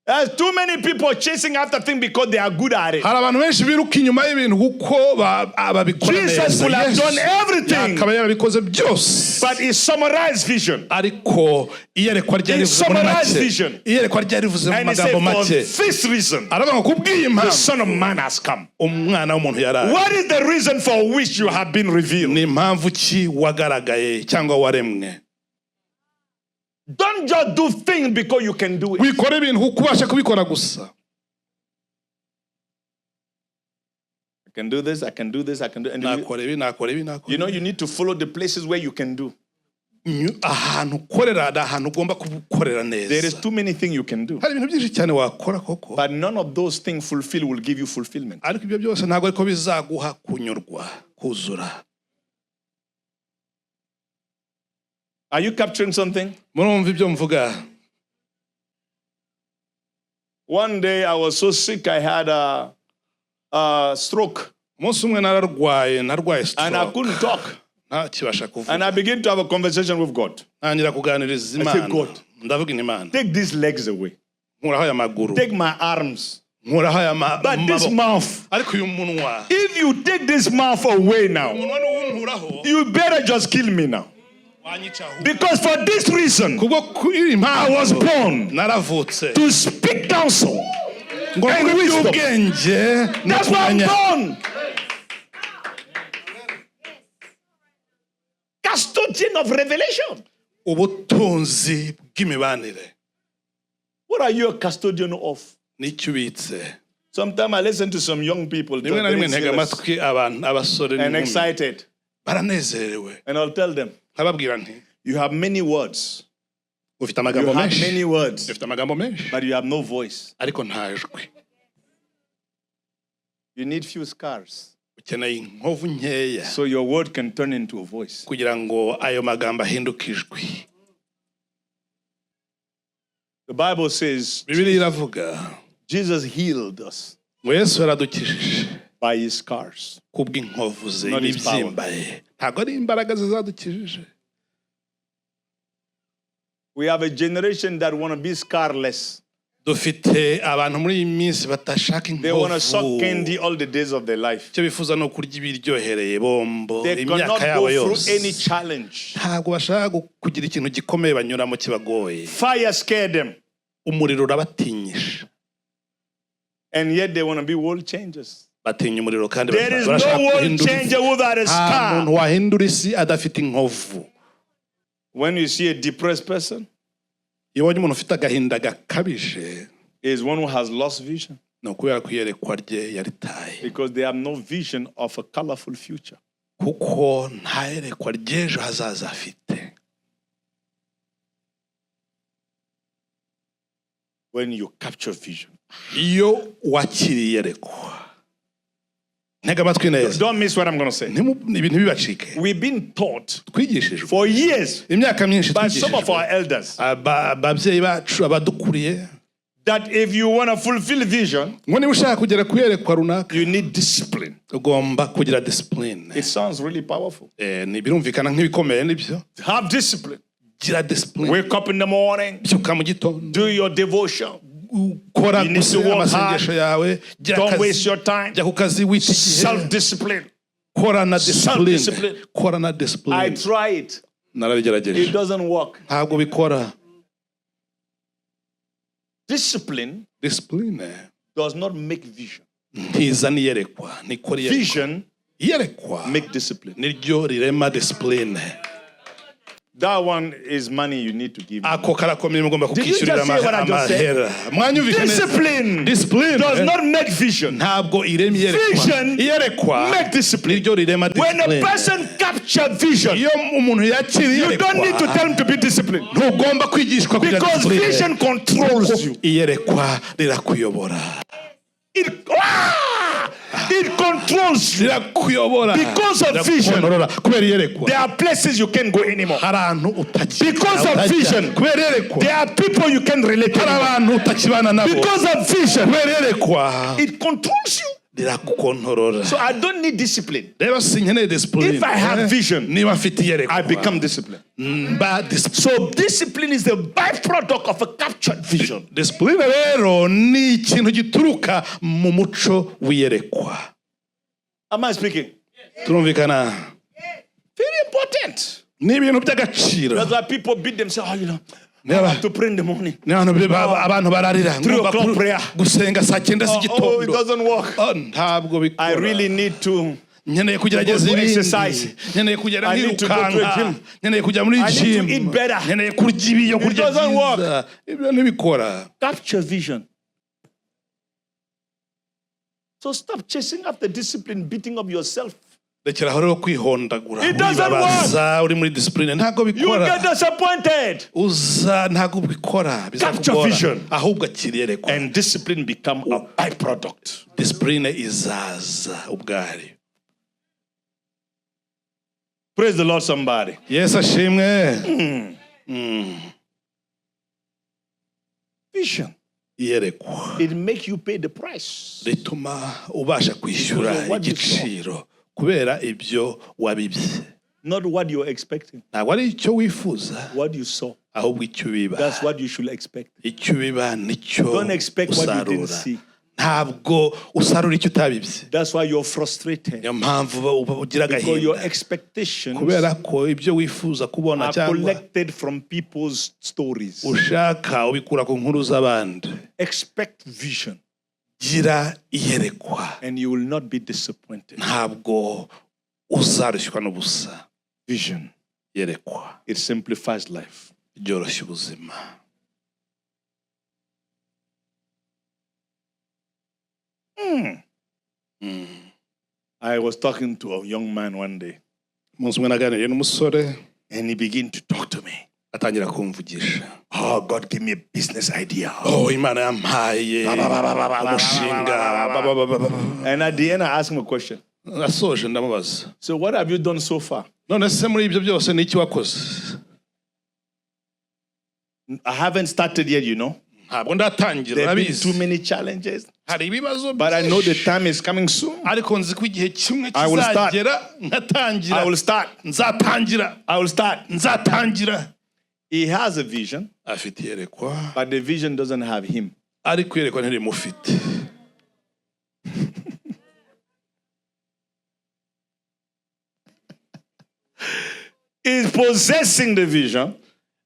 Speaker 1: There's too many people chasing after things because they are good at it.
Speaker 2: Hari abantu benshi biruka inyuma y'ibintu kuko babikora
Speaker 1: Jesus
Speaker 2: neza.
Speaker 1: could have
Speaker 2: Yesu
Speaker 1: done everything.
Speaker 2: yakaba yarabikoze byose,
Speaker 1: But he summarized vision.
Speaker 2: ariko iyerekwa ryarivuze muri
Speaker 1: summarized
Speaker 2: make.
Speaker 1: vision.
Speaker 2: Iyerekwa ryarivuze mu
Speaker 1: And he said,
Speaker 2: magambo
Speaker 1: for
Speaker 2: make.
Speaker 1: this reason,
Speaker 2: Aravuga ngo kubw'iyi
Speaker 1: the
Speaker 2: mpamvu
Speaker 1: Son of Man has come.
Speaker 2: umwana w'umuntu yaraje.
Speaker 1: What is the reason for which you have been revealed?
Speaker 2: Ni impamvu ki wagaragaye cyangwa waremwe?
Speaker 1: Don't just do things because you can do it.
Speaker 2: Wikora ibintu kuko ubasha kubikora gusa.
Speaker 1: I can do this, I can do this, I can do and you,
Speaker 2: Nakora ibi, nakora ibi, nakora
Speaker 1: you know, you need to follow the places where you can do.
Speaker 2: Ahantu ukorera ni ahantu ugomba kubukorera
Speaker 1: There is
Speaker 2: neza.
Speaker 1: Too many things you can do.
Speaker 2: Hari ibintu byinshi cyane wakora koko,
Speaker 1: But none of those things fulfill will give you fulfillment.
Speaker 2: ariko ibyo byose ntabwo ariko bizaguha kunyurwa, kuzura.
Speaker 1: Are you capturing something?
Speaker 2: Murumva ibyo mvuga?
Speaker 1: One day I was so sick I had a stroke
Speaker 2: Umunsi umwe nararwaye, narwaye
Speaker 1: and I
Speaker 2: stroke,
Speaker 1: couldn't talk.
Speaker 2: ntakibasha
Speaker 1: And
Speaker 2: kuvuga.
Speaker 1: I began to have a conversation with God.
Speaker 2: Ntangira kuganiriza
Speaker 1: I said,
Speaker 2: Imana.
Speaker 1: "God."
Speaker 2: Ndavuga nti Imana,
Speaker 1: Take these legs away.
Speaker 2: nkuraho aya maguru,
Speaker 1: Take my arms.
Speaker 2: nkuraho aya
Speaker 1: But this
Speaker 2: maboko.
Speaker 1: mouth,
Speaker 2: Ariko uyu munwa,
Speaker 1: if you take this mouth away now,
Speaker 2: umunwa nuwunkuraho,
Speaker 1: you better just kill me now.
Speaker 2: wanyica ahubwo.
Speaker 1: Because for this reason,
Speaker 2: Kubwo kuri
Speaker 1: I
Speaker 2: impamvu
Speaker 1: was born
Speaker 2: naravutse
Speaker 1: to speak counsel.
Speaker 2: ngo
Speaker 1: and
Speaker 2: mvuge
Speaker 1: wisdom.
Speaker 2: iby'ubwenge no
Speaker 1: That's why I'm
Speaker 2: kumenya.
Speaker 1: born. Custodian of revelation.
Speaker 2: Ubutunzi bw'imibanire.
Speaker 1: What are you a custodian of?
Speaker 2: Nicyo ubitse.
Speaker 1: Sometimes I listen to some young people
Speaker 2: Rimwe
Speaker 1: talk
Speaker 2: na rimwe
Speaker 1: very
Speaker 2: ntega
Speaker 1: serious
Speaker 2: amatwi abantu, abasore
Speaker 1: and
Speaker 2: n'inkumi,
Speaker 1: excited.
Speaker 2: baranezerewe.
Speaker 1: And I'll tell them,
Speaker 2: Nkababwira nti
Speaker 1: you have many words.
Speaker 2: ufite
Speaker 1: You
Speaker 2: amagambo
Speaker 1: have
Speaker 2: menshi,
Speaker 1: many words,
Speaker 2: ufite amagambo menshi,
Speaker 1: but you have no voice.
Speaker 2: ariko nta jwi.
Speaker 1: You need few scars
Speaker 2: Ukeneye inkovu nkeya
Speaker 1: so your word can turn into a voice.
Speaker 2: kugira ngo ayo magambo ahinduke ijwi.
Speaker 1: The Bible says
Speaker 2: Bibiliya iravuga
Speaker 1: Jesus healed us
Speaker 2: ngo Yesu yaradukijije
Speaker 1: by his scars.
Speaker 2: kubw'inkovu ze,
Speaker 1: Not his power.
Speaker 2: imibyimba ye. Ntabwo ari imbaraga ze zadukijije.
Speaker 1: We have a generation that want to be scarless.
Speaker 2: Dufite abantu muri iyi minsi badashaka
Speaker 1: They want to suck
Speaker 2: inkovu.
Speaker 1: Candy all the days of their life.
Speaker 2: Icyo bifuza ni ukurya ibiryohereye, bombo,
Speaker 1: They
Speaker 2: imyaka
Speaker 1: cannot
Speaker 2: yabo
Speaker 1: go through
Speaker 2: yose.
Speaker 1: any challenge.
Speaker 2: Ntabwo bashaka kugira ikintu gikomeye banyuramo kibagoye.
Speaker 1: Fire scared them,
Speaker 2: Umuriro urabatinyisha.
Speaker 1: And yet they want to be world changers.
Speaker 2: Batinya umuriro kandi
Speaker 1: There is no
Speaker 2: barashaka
Speaker 1: world
Speaker 2: guhindura isi.
Speaker 1: changer without a
Speaker 2: Nta
Speaker 1: scar.
Speaker 2: muntu wahindura isi adafite inkovu.
Speaker 1: When you see a depressed person,
Speaker 2: Iyo ubonye umuntu ufite agahinda gakabije,
Speaker 1: is one who has lost vision
Speaker 2: ni ukubera ko iyerekwa rye yaritaye,
Speaker 1: because they have no vision of a colorful future.
Speaker 2: Kuko nta yerekwa ry'ejo hazaza afite.
Speaker 1: When you capture vision,
Speaker 2: Iyo wakiriye iyerekwa, ntega amatwi neza.
Speaker 1: Don't miss what I'm going to say.
Speaker 2: Ibintu bibacike.
Speaker 1: We've been taught
Speaker 2: Twigishijwe
Speaker 1: for years
Speaker 2: imyaka myinshi,
Speaker 1: by some of
Speaker 2: twigishijwe
Speaker 1: our elders
Speaker 2: ababyeyi bacu, abadukuriye,
Speaker 1: that if you want to fulfill vision,
Speaker 2: ngo niba ushaka kugera ku iyerekwa runaka,
Speaker 1: you need discipline.
Speaker 2: Ugomba kugira discipline.
Speaker 1: It sounds really powerful.
Speaker 2: Ni birumvikana nk'ibikomeye, nibyo.
Speaker 1: Have discipline.
Speaker 2: Gira discipline.
Speaker 1: Wake up in the morning,
Speaker 2: Byuka mu gitondo,
Speaker 1: do your devotion.
Speaker 2: Kora
Speaker 1: You need to
Speaker 2: gusenga
Speaker 1: work
Speaker 2: amasengesho yawe, jya
Speaker 1: Don't
Speaker 2: akazi-
Speaker 1: waste your time.
Speaker 2: jya ku kazi wita igihe.
Speaker 1: Self discipline.
Speaker 2: Kora na discipline.
Speaker 1: Self-discipline.
Speaker 2: Kora na
Speaker 1: I
Speaker 2: discipline.
Speaker 1: try it.
Speaker 2: Narabigerageje.
Speaker 1: It doesn't work.
Speaker 2: Ntabwo bikora.
Speaker 1: Discipline
Speaker 2: Discipline
Speaker 1: does not make vision.
Speaker 2: ntizana iyerekwa, ntikora iyerekwa.
Speaker 1: Vision
Speaker 2: Iyerekwa
Speaker 1: make discipline.
Speaker 2: Niryo rirema discipline.
Speaker 1: That one is money you need to give.
Speaker 2: Ako karakomeye, mugomba
Speaker 1: you
Speaker 2: kukishyurira
Speaker 1: just hear what I just said?
Speaker 2: amahera. Mwanyumvishe neza?
Speaker 1: Discipline
Speaker 2: Discipline
Speaker 1: does not make vision.
Speaker 2: ntabwo irema iyerekwa.
Speaker 1: Vision
Speaker 2: Iyerekwa
Speaker 1: make discipline.
Speaker 2: niryo rirema
Speaker 1: When a
Speaker 2: discipline.
Speaker 1: person capture vision,
Speaker 2: Iyo umuntu yakiriye
Speaker 1: you don't need to
Speaker 2: iyerekwa,
Speaker 1: tell him to be disciplined
Speaker 2: ntugomba kwigishwa kugira
Speaker 1: because
Speaker 2: discipline.
Speaker 1: vision controls you.
Speaker 2: Iyerekwa rirakuyobora.
Speaker 1: It controls you.
Speaker 2: Rirakuyobora.
Speaker 1: Because of vision.
Speaker 2: Rirakukontorora. Kubera iyerekwa,
Speaker 1: There are places you can't go anymore.
Speaker 2: hari ahantu utakibana.
Speaker 1: Because of vision.
Speaker 2: Kubera iyerekwa,
Speaker 1: There are people you can't relate
Speaker 2: hari
Speaker 1: to.
Speaker 2: abantu utakibana nabo.
Speaker 1: Because of vision,
Speaker 2: Kubera iyerekwa,
Speaker 1: it controls you.
Speaker 2: rirakukontorora.
Speaker 1: So I don't need discipline.
Speaker 2: Rero sinkeneye discipline.
Speaker 1: If I have vision,
Speaker 2: niba mfite iyerekwa,
Speaker 1: I become disciplined.
Speaker 2: mba discipline.
Speaker 1: So discipline is the byproduct of a captured vision.
Speaker 2: Discipline rero ni ikintu gituruka mu muco w'iyerekwa.
Speaker 1: Am I speaking?
Speaker 2: Turumvikana?
Speaker 1: Very important.
Speaker 2: Ni ibintu by'agaciro.
Speaker 1: That's why people beat themselves. Oh, I
Speaker 2: Never.
Speaker 1: have to pray in the morning.
Speaker 2: Ni abantu abantu bararira
Speaker 1: 3
Speaker 2: ngomba
Speaker 1: o'clock prayer.
Speaker 2: Gusenga saa cyenda
Speaker 1: Oh, it
Speaker 2: z'igitondo.
Speaker 1: doesn't work.
Speaker 2: Oh, ntabwo
Speaker 1: I
Speaker 2: bikora.
Speaker 1: really need to.
Speaker 2: Nkeneye kugerageza
Speaker 1: go to
Speaker 2: ibindi.
Speaker 1: Exercise.
Speaker 2: Nkeneye kugera
Speaker 1: I need to go to a
Speaker 2: nkirukanka.
Speaker 1: gym.
Speaker 2: Nkeneye kujya muri
Speaker 1: I need to
Speaker 2: gym.
Speaker 1: eat better.
Speaker 2: Nkeneye kurya ibyo kurya
Speaker 1: Doesn't work.
Speaker 2: byiza. Ibyo ntibikora.
Speaker 1: Capture vision. So stop chasing after discipline, beating up yourself.
Speaker 2: Rekeraho rero kwihondagura,
Speaker 1: It doesn't
Speaker 2: wibabaza uri muri discipline, ntabwo
Speaker 1: You
Speaker 2: bikora.
Speaker 1: get disappointed.
Speaker 2: Uza ntabwo bikora,
Speaker 1: Capture
Speaker 2: bizakugora.
Speaker 1: Vision.
Speaker 2: Ahubwo akira iyerekwa.
Speaker 1: And discipline become a byproduct.
Speaker 2: Discipline izaza ubwayo.
Speaker 1: Praise the Lord, somebody.
Speaker 2: Yesu ashimwe.
Speaker 1: Vision.
Speaker 2: Iyerekwa
Speaker 1: It makes you pay the price.
Speaker 2: rituma ubasha kwishyura
Speaker 1: Because of what you saw.
Speaker 2: igiciro kubera ibyo wabibye.
Speaker 1: Not what you're expecting,
Speaker 2: Ntabwo ari icyo wifuza,
Speaker 1: what you saw.
Speaker 2: ahubwo icyo ubiba.
Speaker 1: That's what you should expect.
Speaker 2: Icyo ubiba nicyo
Speaker 1: Don't expect what you didn't
Speaker 2: usarura.
Speaker 1: see.
Speaker 2: Ntabwo usarura icyo utabibye.
Speaker 1: That's why you're frustrated.
Speaker 2: Niyo mpamvu uba ugira
Speaker 1: Because your
Speaker 2: agahinda,
Speaker 1: expectations
Speaker 2: kubera ko ibyo wifuza kubona
Speaker 1: are
Speaker 2: cyangwa
Speaker 1: collected from people's stories.
Speaker 2: ushaka ubikura ku nkuru z'abandi.
Speaker 1: Expect vision
Speaker 2: Gira iyerekwa,
Speaker 1: and you will not be disappointed.
Speaker 2: ntabwo uzarushywa n'ubusa.
Speaker 1: Vision,
Speaker 2: Iyerekwa
Speaker 1: it simplifies life.
Speaker 2: ryoroshya ubuzima.
Speaker 1: I was talking to a young man one day
Speaker 2: Umunsi umwe naganiriye n'umusore,
Speaker 1: and he began to talk to me.
Speaker 2: atangira kumvugisha.
Speaker 1: Oh, God gave me a business idea.
Speaker 2: Oh, Imana yampaye umushinga ba, ba, ba, ba, ba.
Speaker 1: And at the end, I asked him a question.
Speaker 2: Nasoje ndamubaza.
Speaker 1: So, what have you done so far?
Speaker 2: None se muri ibyo byose ni iki wakoze?
Speaker 1: I haven't started yet.
Speaker 2: Ntabwo ndatangira,
Speaker 1: There have been
Speaker 2: urabizi.
Speaker 1: too many challenges,
Speaker 2: Hari ibibazo
Speaker 1: but I know the
Speaker 2: byinshi.
Speaker 1: time is coming soon.
Speaker 2: Ariko nzi ko igihe kimwe
Speaker 1: I will start.
Speaker 2: kizagera nkatangira.
Speaker 1: I will start.
Speaker 2: Nzatangira.
Speaker 1: I will start.
Speaker 2: Nzatangira.
Speaker 1: He has a vision,
Speaker 2: Afite iyerekwa,
Speaker 1: but the vision doesn't have him.
Speaker 2: ariko iyerekwa ntirimufite.
Speaker 1: He's possessing the vision,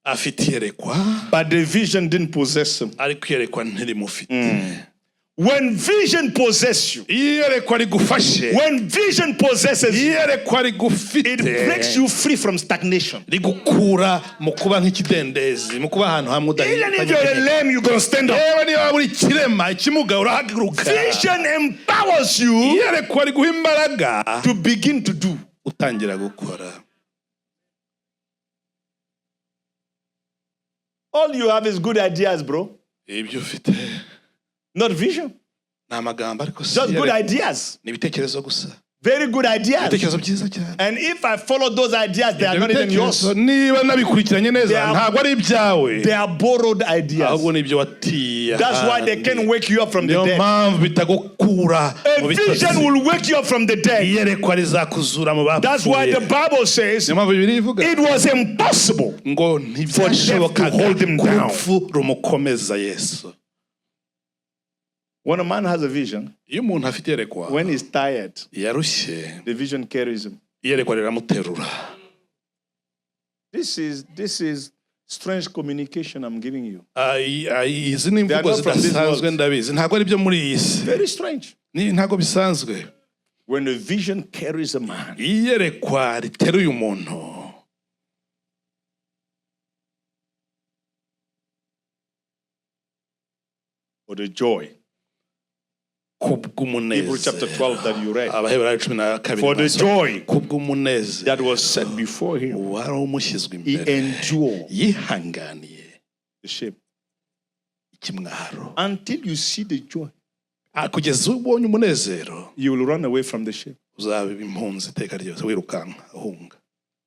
Speaker 2: Afite iyerekwa,
Speaker 1: but the vision didn't possess him.
Speaker 2: ariko iyerekwa ntirimufite.
Speaker 1: When vision possesses you,
Speaker 2: Iyerekwa rigufashe,
Speaker 1: when vision possesses you,
Speaker 2: iyerekwa rigufite,
Speaker 1: it breaks you free from stagnation.
Speaker 2: rigukura mu kuba nk'ikidendezi, mu kuba ahantu hamwe
Speaker 1: Even if you're a
Speaker 2: udahita.
Speaker 1: lame, you're gonna stand up.
Speaker 2: Yewe niba waba uri ikirema, ikimuga, urahaguruka.
Speaker 1: Vision empowers you
Speaker 2: Iyerekwa riguha imbaraga
Speaker 1: to begin to do.
Speaker 2: utangira gukora.
Speaker 1: All you have is good ideas, bro.
Speaker 2: Ibyo ufite
Speaker 1: Not vision.
Speaker 2: ni amagambo, ariko si
Speaker 1: Just good
Speaker 2: iyerekwa.
Speaker 1: ideas.
Speaker 2: Ni ibitekerezo gusa.
Speaker 1: Very good ideas.
Speaker 2: Ibitekerezo byiza cyane.
Speaker 1: And if I follow those ideas, they are
Speaker 2: Ibyo
Speaker 1: not even yours.
Speaker 2: bitekerezo niba nabikurikiranye neza, ntabwo ari ibyawe,
Speaker 1: They are borrowed ideas.
Speaker 2: ahubwo ni ibyo watiye
Speaker 1: That's why they
Speaker 2: ahandi.
Speaker 1: can't wake you up from the
Speaker 2: Niyo
Speaker 1: dead.
Speaker 2: mpamvu bitagukura mu
Speaker 1: A vision
Speaker 2: bitotsi.
Speaker 1: will wake you up from the dead.
Speaker 2: Iyerekwa rizakuzura mu
Speaker 1: That's why
Speaker 2: bapfuye.
Speaker 1: the Bible says
Speaker 2: Niyo mpamvu Bibiliya ivuga
Speaker 1: it was impossible.
Speaker 2: ngo ntibyashobokaga
Speaker 1: For death to hold him
Speaker 2: ko
Speaker 1: down.
Speaker 2: urupfu rumukomeza Yesu.
Speaker 1: When a man has a vision,
Speaker 2: Iyo umuntu afite iyerekwa,
Speaker 1: when he's tired,
Speaker 2: yarushye,
Speaker 1: the vision carries him.
Speaker 2: iyerekwa riramuterura.
Speaker 1: This is strange communication I'm giving you.
Speaker 2: Ai- ai- izi ni
Speaker 1: They are
Speaker 2: imvugo
Speaker 1: not from this
Speaker 2: zidasanzwe,
Speaker 1: world.
Speaker 2: ndabizi ntabwo ari ibyo muri iyi si.
Speaker 1: Very strange.
Speaker 2: Ntabwo bisanzwe.
Speaker 1: When a vision carries a man,
Speaker 2: Iyerekwa riteruye umuntu,
Speaker 1: or the joy. Hebrews chapter
Speaker 2: kubw'umunezero.
Speaker 1: 12 that you read.
Speaker 2: Abaheburayo 12.
Speaker 1: For the joy
Speaker 2: Kubw'umunezero
Speaker 1: that was set before him,
Speaker 2: wari umushyizwe
Speaker 1: he
Speaker 2: imbere,
Speaker 1: endured
Speaker 2: yihanganiye
Speaker 1: the shame.
Speaker 2: ikimwaro.
Speaker 1: Until you see the joy,
Speaker 2: Ah, kugeza ubonye umunezero,
Speaker 1: you will run away from the shame.
Speaker 2: uzaba impunzi iteka ryose wirukanka uhunga.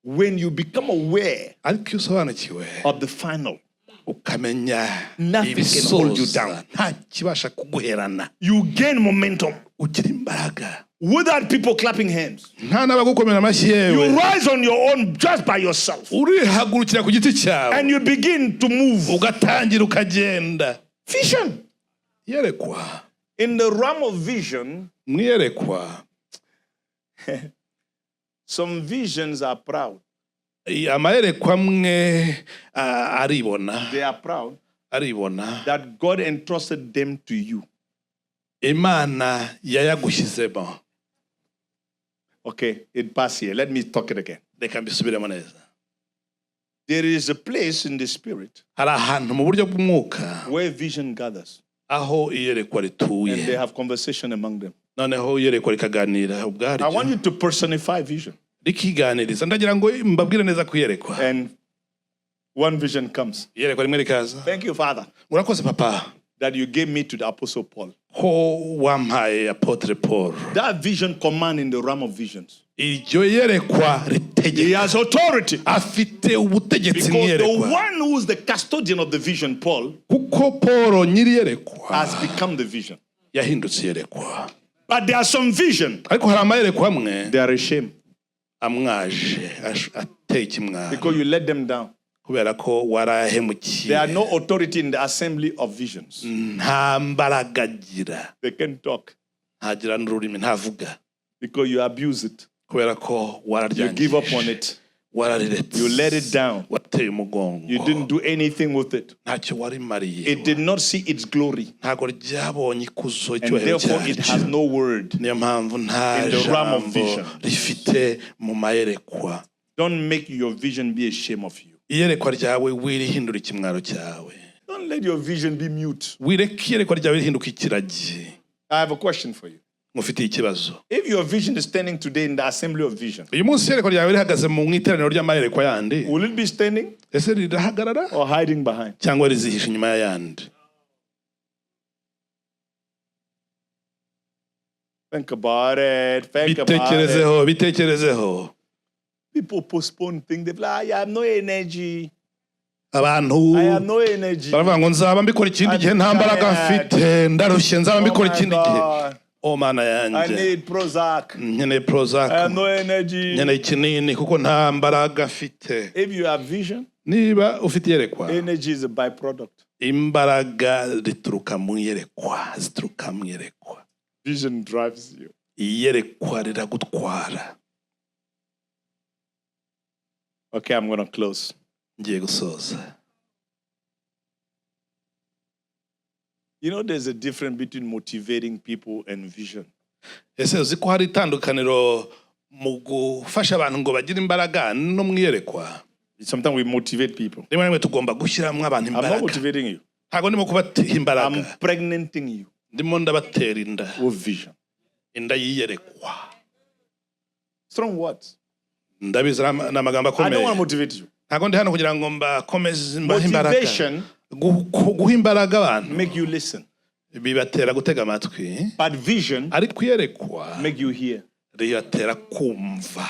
Speaker 1: When you become aware
Speaker 2: Ariko iyo usobanukiwe,
Speaker 1: of the final,
Speaker 2: ukamenya
Speaker 1: Nothing can hold you
Speaker 2: ibisoza,
Speaker 1: down.
Speaker 2: nta kibasha kuguherana,
Speaker 1: you gain momentum
Speaker 2: ugira imbaraga
Speaker 1: without people clapping hands.
Speaker 2: nta n'abagukomera amashyi.
Speaker 1: You
Speaker 2: Yewe,
Speaker 1: rise on your own just by yourself
Speaker 2: urihagurukira ku giti cyawe
Speaker 1: and you begin to move.
Speaker 2: ugatangira ukagenda.
Speaker 1: Vision.
Speaker 2: Iyerekwa.
Speaker 1: In the realm of vision,
Speaker 2: Mu iyerekwa,
Speaker 1: some visions are proud.
Speaker 2: Amayerekwa amwe ah, aribona.
Speaker 1: They are proud
Speaker 2: Aribona
Speaker 1: that God entrusted them to you.
Speaker 2: Imana yayagushyizemo.
Speaker 1: Okay, it passed here. Let me talk it again.
Speaker 2: Reka mbisubiremo neza.
Speaker 1: There is a place in the spirit
Speaker 2: Hari ahantu mu buryo bw'umwuka
Speaker 1: where vision gathers
Speaker 2: aho iyerekwa
Speaker 1: and they
Speaker 2: rituye,
Speaker 1: have conversation among them.
Speaker 2: noneho iyerekwa rikaganira
Speaker 1: I want
Speaker 2: ubwaryo,
Speaker 1: you to personify vision.
Speaker 2: rikiganiriza. Ndagira ngo mbabwire neza ku iyerekwa.
Speaker 1: And one vision comes.
Speaker 2: Iyerekwa rimwe rikaza.
Speaker 1: Thank you, Father,
Speaker 2: Urakoze, papa,
Speaker 1: that you gave me to the Apostle Paul.
Speaker 2: Ko wampaye apôtre Paul.
Speaker 1: That vision command in the realm of visions.
Speaker 2: Iryo yerekwa
Speaker 1: He
Speaker 2: ritegeka.
Speaker 1: has authority.
Speaker 2: Afite ubutegetsi mu
Speaker 1: Because the
Speaker 2: iyerekwa.
Speaker 1: One who is the custodian of the vision, Paul,
Speaker 2: Kuko Paul nyiri iyerekwa
Speaker 1: has become the vision.
Speaker 2: Yahindutse iyerekwa.
Speaker 1: But there are some vision.
Speaker 2: Ariko hari amayerekwa amwe
Speaker 1: They are a shame
Speaker 2: amwaje ateye ikimwaro
Speaker 1: because you let them down.
Speaker 2: Kubera ko warahemukiye.
Speaker 1: There are no authority in the assembly of visions.
Speaker 2: Nta mbaraga agira.
Speaker 1: They can't talk
Speaker 2: Ntagira n'ururimi ntavuga
Speaker 1: because you abuse it.
Speaker 2: Kubera ko
Speaker 1: You give up on
Speaker 2: wararyangije
Speaker 1: it.
Speaker 2: warariretse
Speaker 1: You let it down.
Speaker 2: wateye umugongo.
Speaker 1: You didn't do anything with it.
Speaker 2: Ntacyo warimariye.
Speaker 1: It did not see its glory.
Speaker 2: Ntabwo ryabonye ikuzo
Speaker 1: And
Speaker 2: icyubahiro
Speaker 1: therefore, it has
Speaker 2: cyaryo.
Speaker 1: No word.
Speaker 2: Niyo mpamvu nta
Speaker 1: In the realm of
Speaker 2: jambo
Speaker 1: vision.
Speaker 2: Rifite mu mayerekwa.
Speaker 1: Don't make your vision be a shame of you.
Speaker 2: Iyerekwa ryawe wirihindura ikimwaro cyawe.
Speaker 1: Don't let your vision be mute.
Speaker 2: Wireke iyerekwa ryawe rihinduka ikiragi.
Speaker 1: I have a question for you.
Speaker 2: Mufitiye ikibazo.
Speaker 1: If your vision is standing today in the assembly of vision,
Speaker 2: Uyu munsi iyerekwa ryawe rihagaze mu iteraniro ry'amayerekwa yandi
Speaker 1: will it be standing
Speaker 2: ese rirahagarara
Speaker 1: or hiding behind?
Speaker 2: Cyangwa rizihisha inyuma y'ayandi?
Speaker 1: Think about it. Think about it.
Speaker 2: Bitekerezeho bitekerezeho.
Speaker 1: People postpone things. They're like, "I have no energy.
Speaker 2: Abantu
Speaker 1: I have no energy."
Speaker 2: baravuga ngo nzaba mbikora ikindi gihe nta mbaraga mfite ndarushye nzaba
Speaker 1: Oh
Speaker 2: mbikora
Speaker 1: my
Speaker 2: ikindi gihe.
Speaker 1: God.
Speaker 2: O mana
Speaker 1: I
Speaker 2: yanjye.
Speaker 1: need Prozac.
Speaker 2: Nkeneye
Speaker 1: I
Speaker 2: Prozac.
Speaker 1: have no energy.
Speaker 2: Nkeneye ikinini kuko nta mbaraga mfite.
Speaker 1: If you have vision,
Speaker 2: Niba ufite iyerekwa
Speaker 1: energy is a byproduct.
Speaker 2: Imbaraga rituruka mu iyerekwa zituruka mu iyerekwa.
Speaker 1: Vision drives you.
Speaker 2: Iyerekwa riragutwara.
Speaker 1: Okay, I'm going to close.
Speaker 2: Ngiye gusoza.
Speaker 1: There's a difference between motivating people and vision.
Speaker 2: Ese uzi ko hari itandukaniro mu gufasha abantu ngo bagire imbaraga no mu iyerekwa?
Speaker 1: Sometimes we motivate people.
Speaker 2: Rimwe na rimwe tugomba gushyiramo abantu
Speaker 1: I'm not
Speaker 2: imbaraga.
Speaker 1: Motivating you.
Speaker 2: Ntabwo ndimo kubatera imbaraga.
Speaker 1: I'm pregnanting you
Speaker 2: Ndimo ndabatera inda
Speaker 1: with vision.
Speaker 2: Inda y'iyerekwa.
Speaker 1: Strong words.
Speaker 2: Ndabizi ni amagambo
Speaker 1: I don't want
Speaker 2: akomeye.
Speaker 1: To motivate you.
Speaker 2: Ntabwo ndi hano kugira ngo mbakomeze mbahe imbaraga.
Speaker 1: Motivation
Speaker 2: Guha imbaraga abantu
Speaker 1: make you listen,
Speaker 2: bibatera gutega amatwi
Speaker 1: but vision
Speaker 2: ariko iyerekwa
Speaker 1: make you hear.
Speaker 2: Ribatera kumva.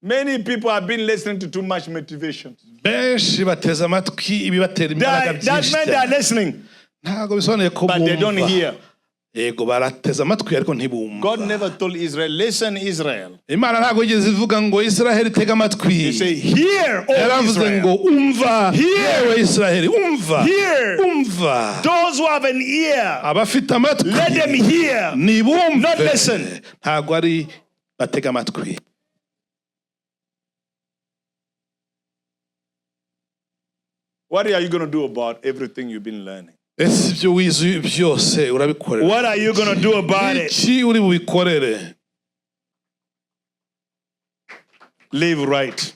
Speaker 1: Many people have been listening to too much motivation.
Speaker 2: Benshi bateze amatwi ibibatera imbaraga
Speaker 1: That
Speaker 2: byinshi
Speaker 1: means they are
Speaker 2: cyane.
Speaker 1: Listening,
Speaker 2: Ntabwo bisobanuye ko
Speaker 1: but they don't
Speaker 2: bumva.
Speaker 1: Hear.
Speaker 2: Yego barateze amatwi ariko ntibumva.
Speaker 1: God never told Israel, "Listen, Israel."
Speaker 2: Imana ntabwo yigeze ivuga ngo Israheli tega amatwi.
Speaker 1: He say, "Hear, O
Speaker 2: Yaravuze
Speaker 1: Israel."
Speaker 2: ngo umva
Speaker 1: Hear.
Speaker 2: yewe Israheli umva.
Speaker 1: Hear.
Speaker 2: Umva.
Speaker 1: Those who have an ear,
Speaker 2: Abafite amatwi
Speaker 1: let them hear.
Speaker 2: Nibumve.
Speaker 1: Not listen.
Speaker 2: Ntabwo ari batega amatwi.
Speaker 1: What are you going to do about everything you've been learning?
Speaker 2: Ese ibyo wize byose urabikorera?
Speaker 1: What are you going to do about it?
Speaker 2: Iki uri bubikorere?
Speaker 1: Live right.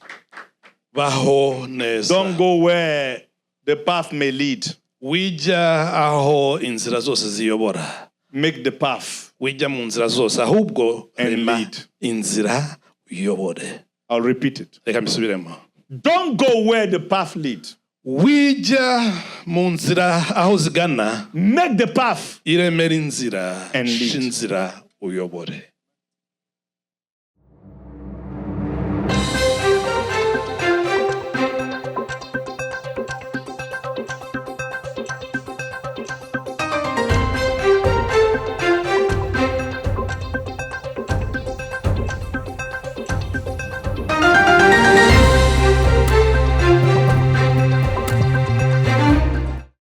Speaker 2: Baho neza.
Speaker 1: Don't go where the path may lead.
Speaker 2: Wijya aho inzira zose ziyobora.
Speaker 1: Make the path
Speaker 2: Wijya mu nzira zose ahubwo
Speaker 1: and
Speaker 2: rema
Speaker 1: lead.
Speaker 2: Inzira uyobore.
Speaker 1: I'll repeat it.
Speaker 2: Reka mbisubiremo.
Speaker 1: Don't go where the path leads.
Speaker 2: Wijya mu nzira aho zigana.
Speaker 1: Make the path
Speaker 2: Iremera inzira
Speaker 1: and lead.
Speaker 2: sha inzira uyobore.